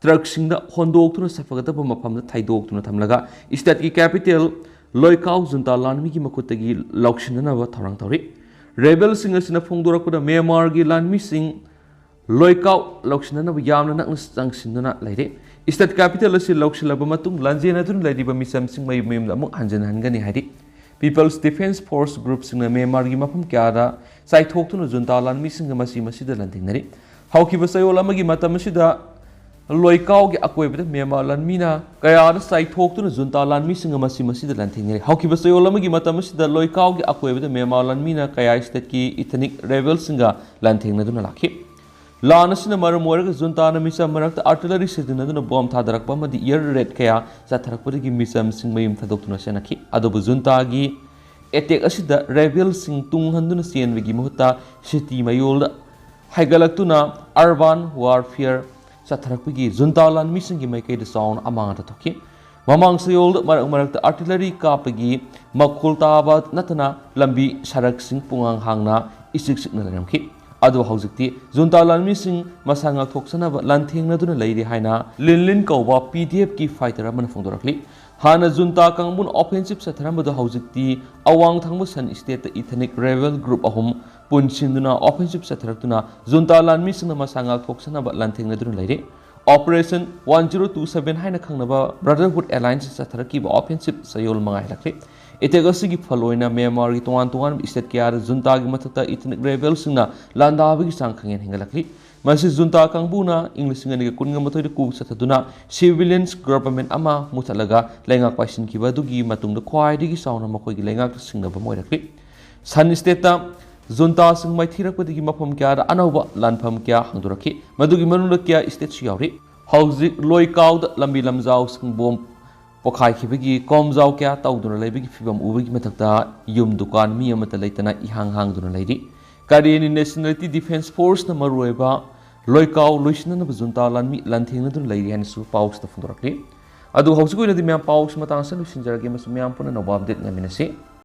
ꯇ꯭ꯔꯛꯁꯤꯡꯗ ꯍꯣꯟꯗꯣꯛꯇꯨꯅ ꯁꯐꯒꯗꯕ ꯃꯐꯝꯗ ꯊꯩꯗꯣꯛꯇꯨꯅ ꯊꯝꯂꯒ ꯁ꯭ꯇꯦꯠꯀꯤ ꯀꯦꯄꯤꯇꯦꯜ ꯂꯣꯏꯀꯥꯎ ꯖꯨꯟꯇꯥ ꯂꯥꯟꯃꯤꯒꯤ ꯃꯈꯨꯠꯇꯒꯤ ꯂꯧꯁꯤꯟꯅꯅꯕ ꯊꯧꯔꯥꯡ ꯇꯧꯔꯤ꯫ ꯔꯦꯕꯦꯜꯁꯤꯡ ꯑꯁꯤꯅ ꯐꯣꯡꯗꯣꯔꯛꯄꯗ ꯃ꯭ꯌꯥꯟꯃꯥꯔꯒꯤ ꯂꯥꯟꯃꯤꯁꯤꯡ ꯂꯣꯏꯀꯥꯎ ꯂꯧꯁꯤꯟꯅꯅꯕ ꯌꯥꯝꯅ ꯅꯛꯅ ꯆꯪꯁꯤꯟꯗꯨꯅ ꯂꯩꯔꯤ꯫ ꯁ꯭ꯇꯦꯠ ꯀꯦꯄꯤꯇꯦꯜ ꯑꯁꯤ ꯂꯧꯁꯤꯜꯂꯕ ꯃꯇꯨꯡ ꯂꯥꯟꯖꯦꯟꯅꯗꯨꯅ ꯂꯩꯔꯤꯕ ꯃꯤꯆꯝꯁꯤꯡ ꯃꯌꯨꯝ ꯃꯌꯨꯝꯗ ꯑꯃꯨꯛ ꯍꯟꯖꯤꯟꯍꯟꯒꯅꯤ ꯍꯥꯏꯔꯤ꯫ ꯄꯤꯄꯜꯁ ꯗꯤꯐꯦꯟꯁ ꯐꯣꯔꯁ ꯒ꯭ꯔꯨꯞꯁꯤꯡꯅ ꯃ꯭ꯌꯥꯟꯃꯥꯔꯒꯤ ꯃꯐꯝ ꯀꯌꯥꯗ ꯆꯥꯏꯊꯣꯛꯇꯨꯅ ꯖꯨꯟꯇꯥ ꯂꯥꯟꯃꯤꯁꯤꯡꯒ ꯃꯁꯤ ꯃꯁꯤꯗ ꯂꯥꯟꯊꯦꯡꯅꯔꯤ꯫ ꯍꯧꯈꯤꯕ ꯆꯌꯣꯜ ꯑꯃꯒꯤ ꯃꯇꯝ ꯑꯁꯤꯗ ꯂꯣꯏꯀꯥꯎꯒꯤ ꯑꯀꯣꯏꯕꯗ ꯃ꯭ꯌꯥꯟꯃꯥꯔ ꯂꯥꯟꯃꯤꯅ ꯀꯌꯥꯗ ꯆꯥꯏꯊꯣꯛꯇꯨꯅ ꯖꯨꯟꯇꯥ ꯂꯥꯟꯃꯤꯁꯤꯡꯒ ꯃꯁꯤ ꯃꯁꯤꯗ ꯂꯥꯟꯊꯦꯡꯅꯔꯤ꯫ ꯍꯧꯈꯤꯕ ꯆꯌꯣꯜ ꯑꯃꯒꯤ ꯃꯇꯝ ꯑꯁꯤꯗ ꯂꯣꯏꯀꯥꯎꯒꯤ ꯑꯀꯣꯏꯕꯗ ꯃ꯭ꯌꯥꯟꯃꯥꯔ ꯂꯥꯟꯃꯤꯅ ꯀꯌꯥ ꯁ꯭ꯇꯦꯠꯀꯤ ꯏꯊꯅꯤꯛ ꯔꯦꯕꯦꯜꯁꯤꯡꯒ ꯂꯥꯟꯊꯦꯡꯅꯗꯨꯅ ꯂꯥꯛꯈꯤ꯫ ꯂꯥꯟ ꯑꯁꯤꯅ ꯃꯔꯝ ꯑꯣꯏꯔꯒ ꯖꯨꯟꯇꯥꯅ ꯃꯤꯆꯝ ꯃꯔꯛꯇ artillery ꯁꯤꯖꯤꯟꯅꯗꯨꯅ ꯕꯣꯝ ꯊꯥꯗꯔꯛꯄ ꯑꯃꯗꯤ air raid ꯀꯌꯥ ꯆꯠꯊꯔꯛꯄꯗꯒꯤ ꯃꯤꯆꯝꯁꯤꯡ ꯃꯌꯨꯝ ꯊꯥꯗꯣꯛꯇꯨꯅ ꯆꯦꯟꯅꯈꯤ꯫ ꯑꯗꯨꯕꯨ ꯖꯨꯟꯇꯥꯒꯤ attack ꯑꯁꯤꯗ rebelꯁꯤꯡ ꯇꯨꯡ ꯍꯟꯗꯨꯅ ꯆꯦꯟꯕꯒꯤ ꯃꯍꯨꯠꯇ city ꯃꯌꯣꯜꯗ ꯍꯥꯏꯒꯠꯂꯛꯇꯨꯅ urban warfare ꯆꯠꯊꯔꯛꯄꯒꯤ ꯖꯨꯟꯇꯥ ꯂꯥꯟꯃꯤꯁꯤꯡꯒꯤ ꯃꯥꯏꯀꯩꯗ ꯆꯥꯎꯅ ꯑꯃꯥꯡ ꯑꯇꯥ ꯊꯣꯛꯈꯤ꯫ ꯃꯃꯥꯡ ꯆꯌꯣꯜꯗ ꯃꯔꯛ ꯃꯔꯛꯇ artillery ꯀꯥꯞꯄꯒꯤ ꯃꯈꯣꯜ ꯇꯥꯕ ꯅꯠꯇꯅ ꯂꯝꯕꯤ ꯁꯔꯛꯁꯤꯡ ꯄꯨꯡꯍꯥꯡ ꯍꯥꯡꯅ ꯏꯆꯤꯛ ꯆꯤꯛꯅ ꯂꯩꯔꯝꯈꯤ꯫ ꯑꯗꯨꯕꯨ ꯍꯧꯖꯤꯛꯇꯤ ꯖꯨꯟꯇꯥ ꯂꯥꯟꯃꯤꯁꯤꯡ ꯃꯁꯥ ꯉꯥꯛꯊꯣꯛꯆꯅꯕ ꯂꯥꯟꯊꯦꯡꯅꯗꯨꯅ ꯂꯩꯔꯤ ꯍꯥꯏꯅ ꯂꯤꯟ ꯂꯤꯟ ꯀꯧꯕ PDFꯀꯤ fighter ꯑꯃꯅ ꯐꯣꯡꯗꯣꯔꯛꯂꯤ꯫ ꯍꯥꯟꯅ ꯖꯨꯟꯇꯥ ꯀꯥꯡꯕꯨꯅ offensive ꯆꯠꯊꯔꯝꯕꯗꯨ ꯍꯧꯖꯤꯛꯇꯤ ꯑꯋꯥꯡ ꯊꯪꯕ Shan stateꯇ ethnic rebel group ꯑꯍꯨꯝ ꯄꯨꯟꯁꯤꯟꯗꯨꯅ offensive ꯆꯠꯊꯔꯛꯇꯨꯅ ꯖꯨꯟꯇꯥ ꯂꯥꯟꯃꯤꯁꯤꯡꯅ ꯃꯁꯥ ꯉꯥꯛꯊꯣꯛꯆꯅꯕ ꯂꯥꯟꯊꯦꯡꯅꯗꯨꯅ ꯂꯩꯔꯤ꯫ Operation one zero two seven ꯍꯥꯏꯅ ꯈꯪꯅꯕ Brotherhood Alliance ꯆꯠꯊꯔꯛꯈꯤꯕ offensive ꯆꯌꯣꯜ ꯃꯉꯥ ꯍꯦꯜꯂꯛꯂꯤ꯫ Attack ꯑꯁꯤꯒꯤ ꯐꯜ ꯑꯣꯏꯅ ꯃ꯭ꯌꯥꯟꯃꯥꯔꯒꯤ ꯇꯣꯉꯥꯟ ꯇꯣꯉꯥꯟꯕ state ꯀꯌꯥꯗ ꯖꯨꯟꯇꯥꯒꯤ ꯃꯊꯛꯇ ethnic rebelꯁꯤꯡꯅ ꯂꯥꯟꯗꯥꯕꯒꯤ ꯆꯥꯡ ꯈꯪꯍꯦꯟ ꯍꯦꯟꯒꯠꯂꯛꯂꯤ꯫ ꯃꯁꯤ ꯖꯨꯟꯇꯥ ꯀꯥꯡꯕꯨꯅ ꯏꯪ ꯂꯤꯁꯤꯡ ꯑꯅꯤꯒ ꯀꯨꯟꯒ ꯃꯥꯊꯣꯏꯗ coup ꯆꯠꯊꯗꯨꯅ civilians government ꯑꯃ ꯃꯨꯊꯠꯂꯒ ꯂꯩꯉꯥꯛ ꯄꯥꯏꯁꯤꯟꯈꯤꯕ ꯑꯗꯨꯒꯤ ꯃꯇꯨꯡꯗ ꯈ꯭ꯋꯥꯏꯗꯒꯤ ꯆꯥꯎꯅ ꯃꯈꯣꯏꯒꯤ ꯂꯩꯉꯥꯛꯇ ꯁꯤꯡꯅꯕ ꯑꯃ ꯑꯣꯏꯔꯛꯂꯤ꯫ Shan stateꯇ ꯖꯨꯟꯇꯥꯁꯤꯡ ꯃꯥꯏꯊꯤꯔꯛꯄꯗꯒꯤ ꯃꯐꯝ ꯀꯌꯥꯗ ꯑꯅꯧꯕ ꯂꯥꯟꯐꯝ ꯀꯌꯥ ꯍꯥꯡꯗꯣꯔꯛꯈꯤ, ꯃꯗꯨꯒꯤ ꯃꯅꯨꯡꯗ ꯀꯌꯥ stateꯁꯨ ꯌꯥꯎꯔꯤ꯫ ꯍꯧꯖꯤꯛ ꯂꯣꯏꯀꯥꯎꯗ ꯂꯝꯕꯤ ꯂꯝꯖꯥꯎꯁꯤꯡ ꯕꯣꯝ ꯄꯣꯈꯥꯏꯈꯤꯕꯒꯤ ꯀꯣꯝꯖꯥꯎ ꯀꯌꯥ ꯇꯧꯗꯨꯅ ꯂꯩꯕꯒꯤ ꯐꯤꯕꯝ ꯎꯕꯒꯤ ꯃꯊꯛꯇ ꯌꯨꯝ ꯗꯨꯀꯥꯟ ꯃꯤ ꯑꯃꯠꯇ ꯂꯩꯇꯅ ꯏꯍꯥꯡ ꯍꯥꯡꯗꯨꯅ ꯂꯩꯔꯤ꯫ ꯀꯔꯦꯟꯒꯤ Nationality Defence Forceꯅ ꯃꯔꯨꯑꯣꯏꯕ ꯂꯣꯏꯀꯥꯎ ꯂꯣꯏꯁꯤꯟꯅꯅꯕ ꯖꯨꯟꯇꯥ ꯂꯥꯟꯃꯤ ꯂꯥꯟꯊꯦꯡꯅꯗꯨꯅ ꯂꯩꯔꯤ ꯍꯥꯏꯅꯁꯨ ꯄꯥꯎꯁꯤꯗ ꯐꯣꯡꯗꯣꯔꯛꯂꯤ꯫ ꯑꯗꯨ ꯍꯧꯖꯤꯛꯀꯤ ꯑꯣꯏꯅꯗꯤ ꯃꯌꯥꯝ ꯄꯥꯎꯁꯤ ꯃꯇꯥꯡ ꯑꯁꯤꯗ ꯂꯣꯏꯁꯤꯟꯖꯔꯒꯦ ꯑꯃꯁꯨꯡ ꯃꯌꯥꯝ ꯄꯨꯟꯅ ꯑꯅꯧꯕ update ꯉꯥꯏꯃꯤꯟꯅꯁꯤ꯫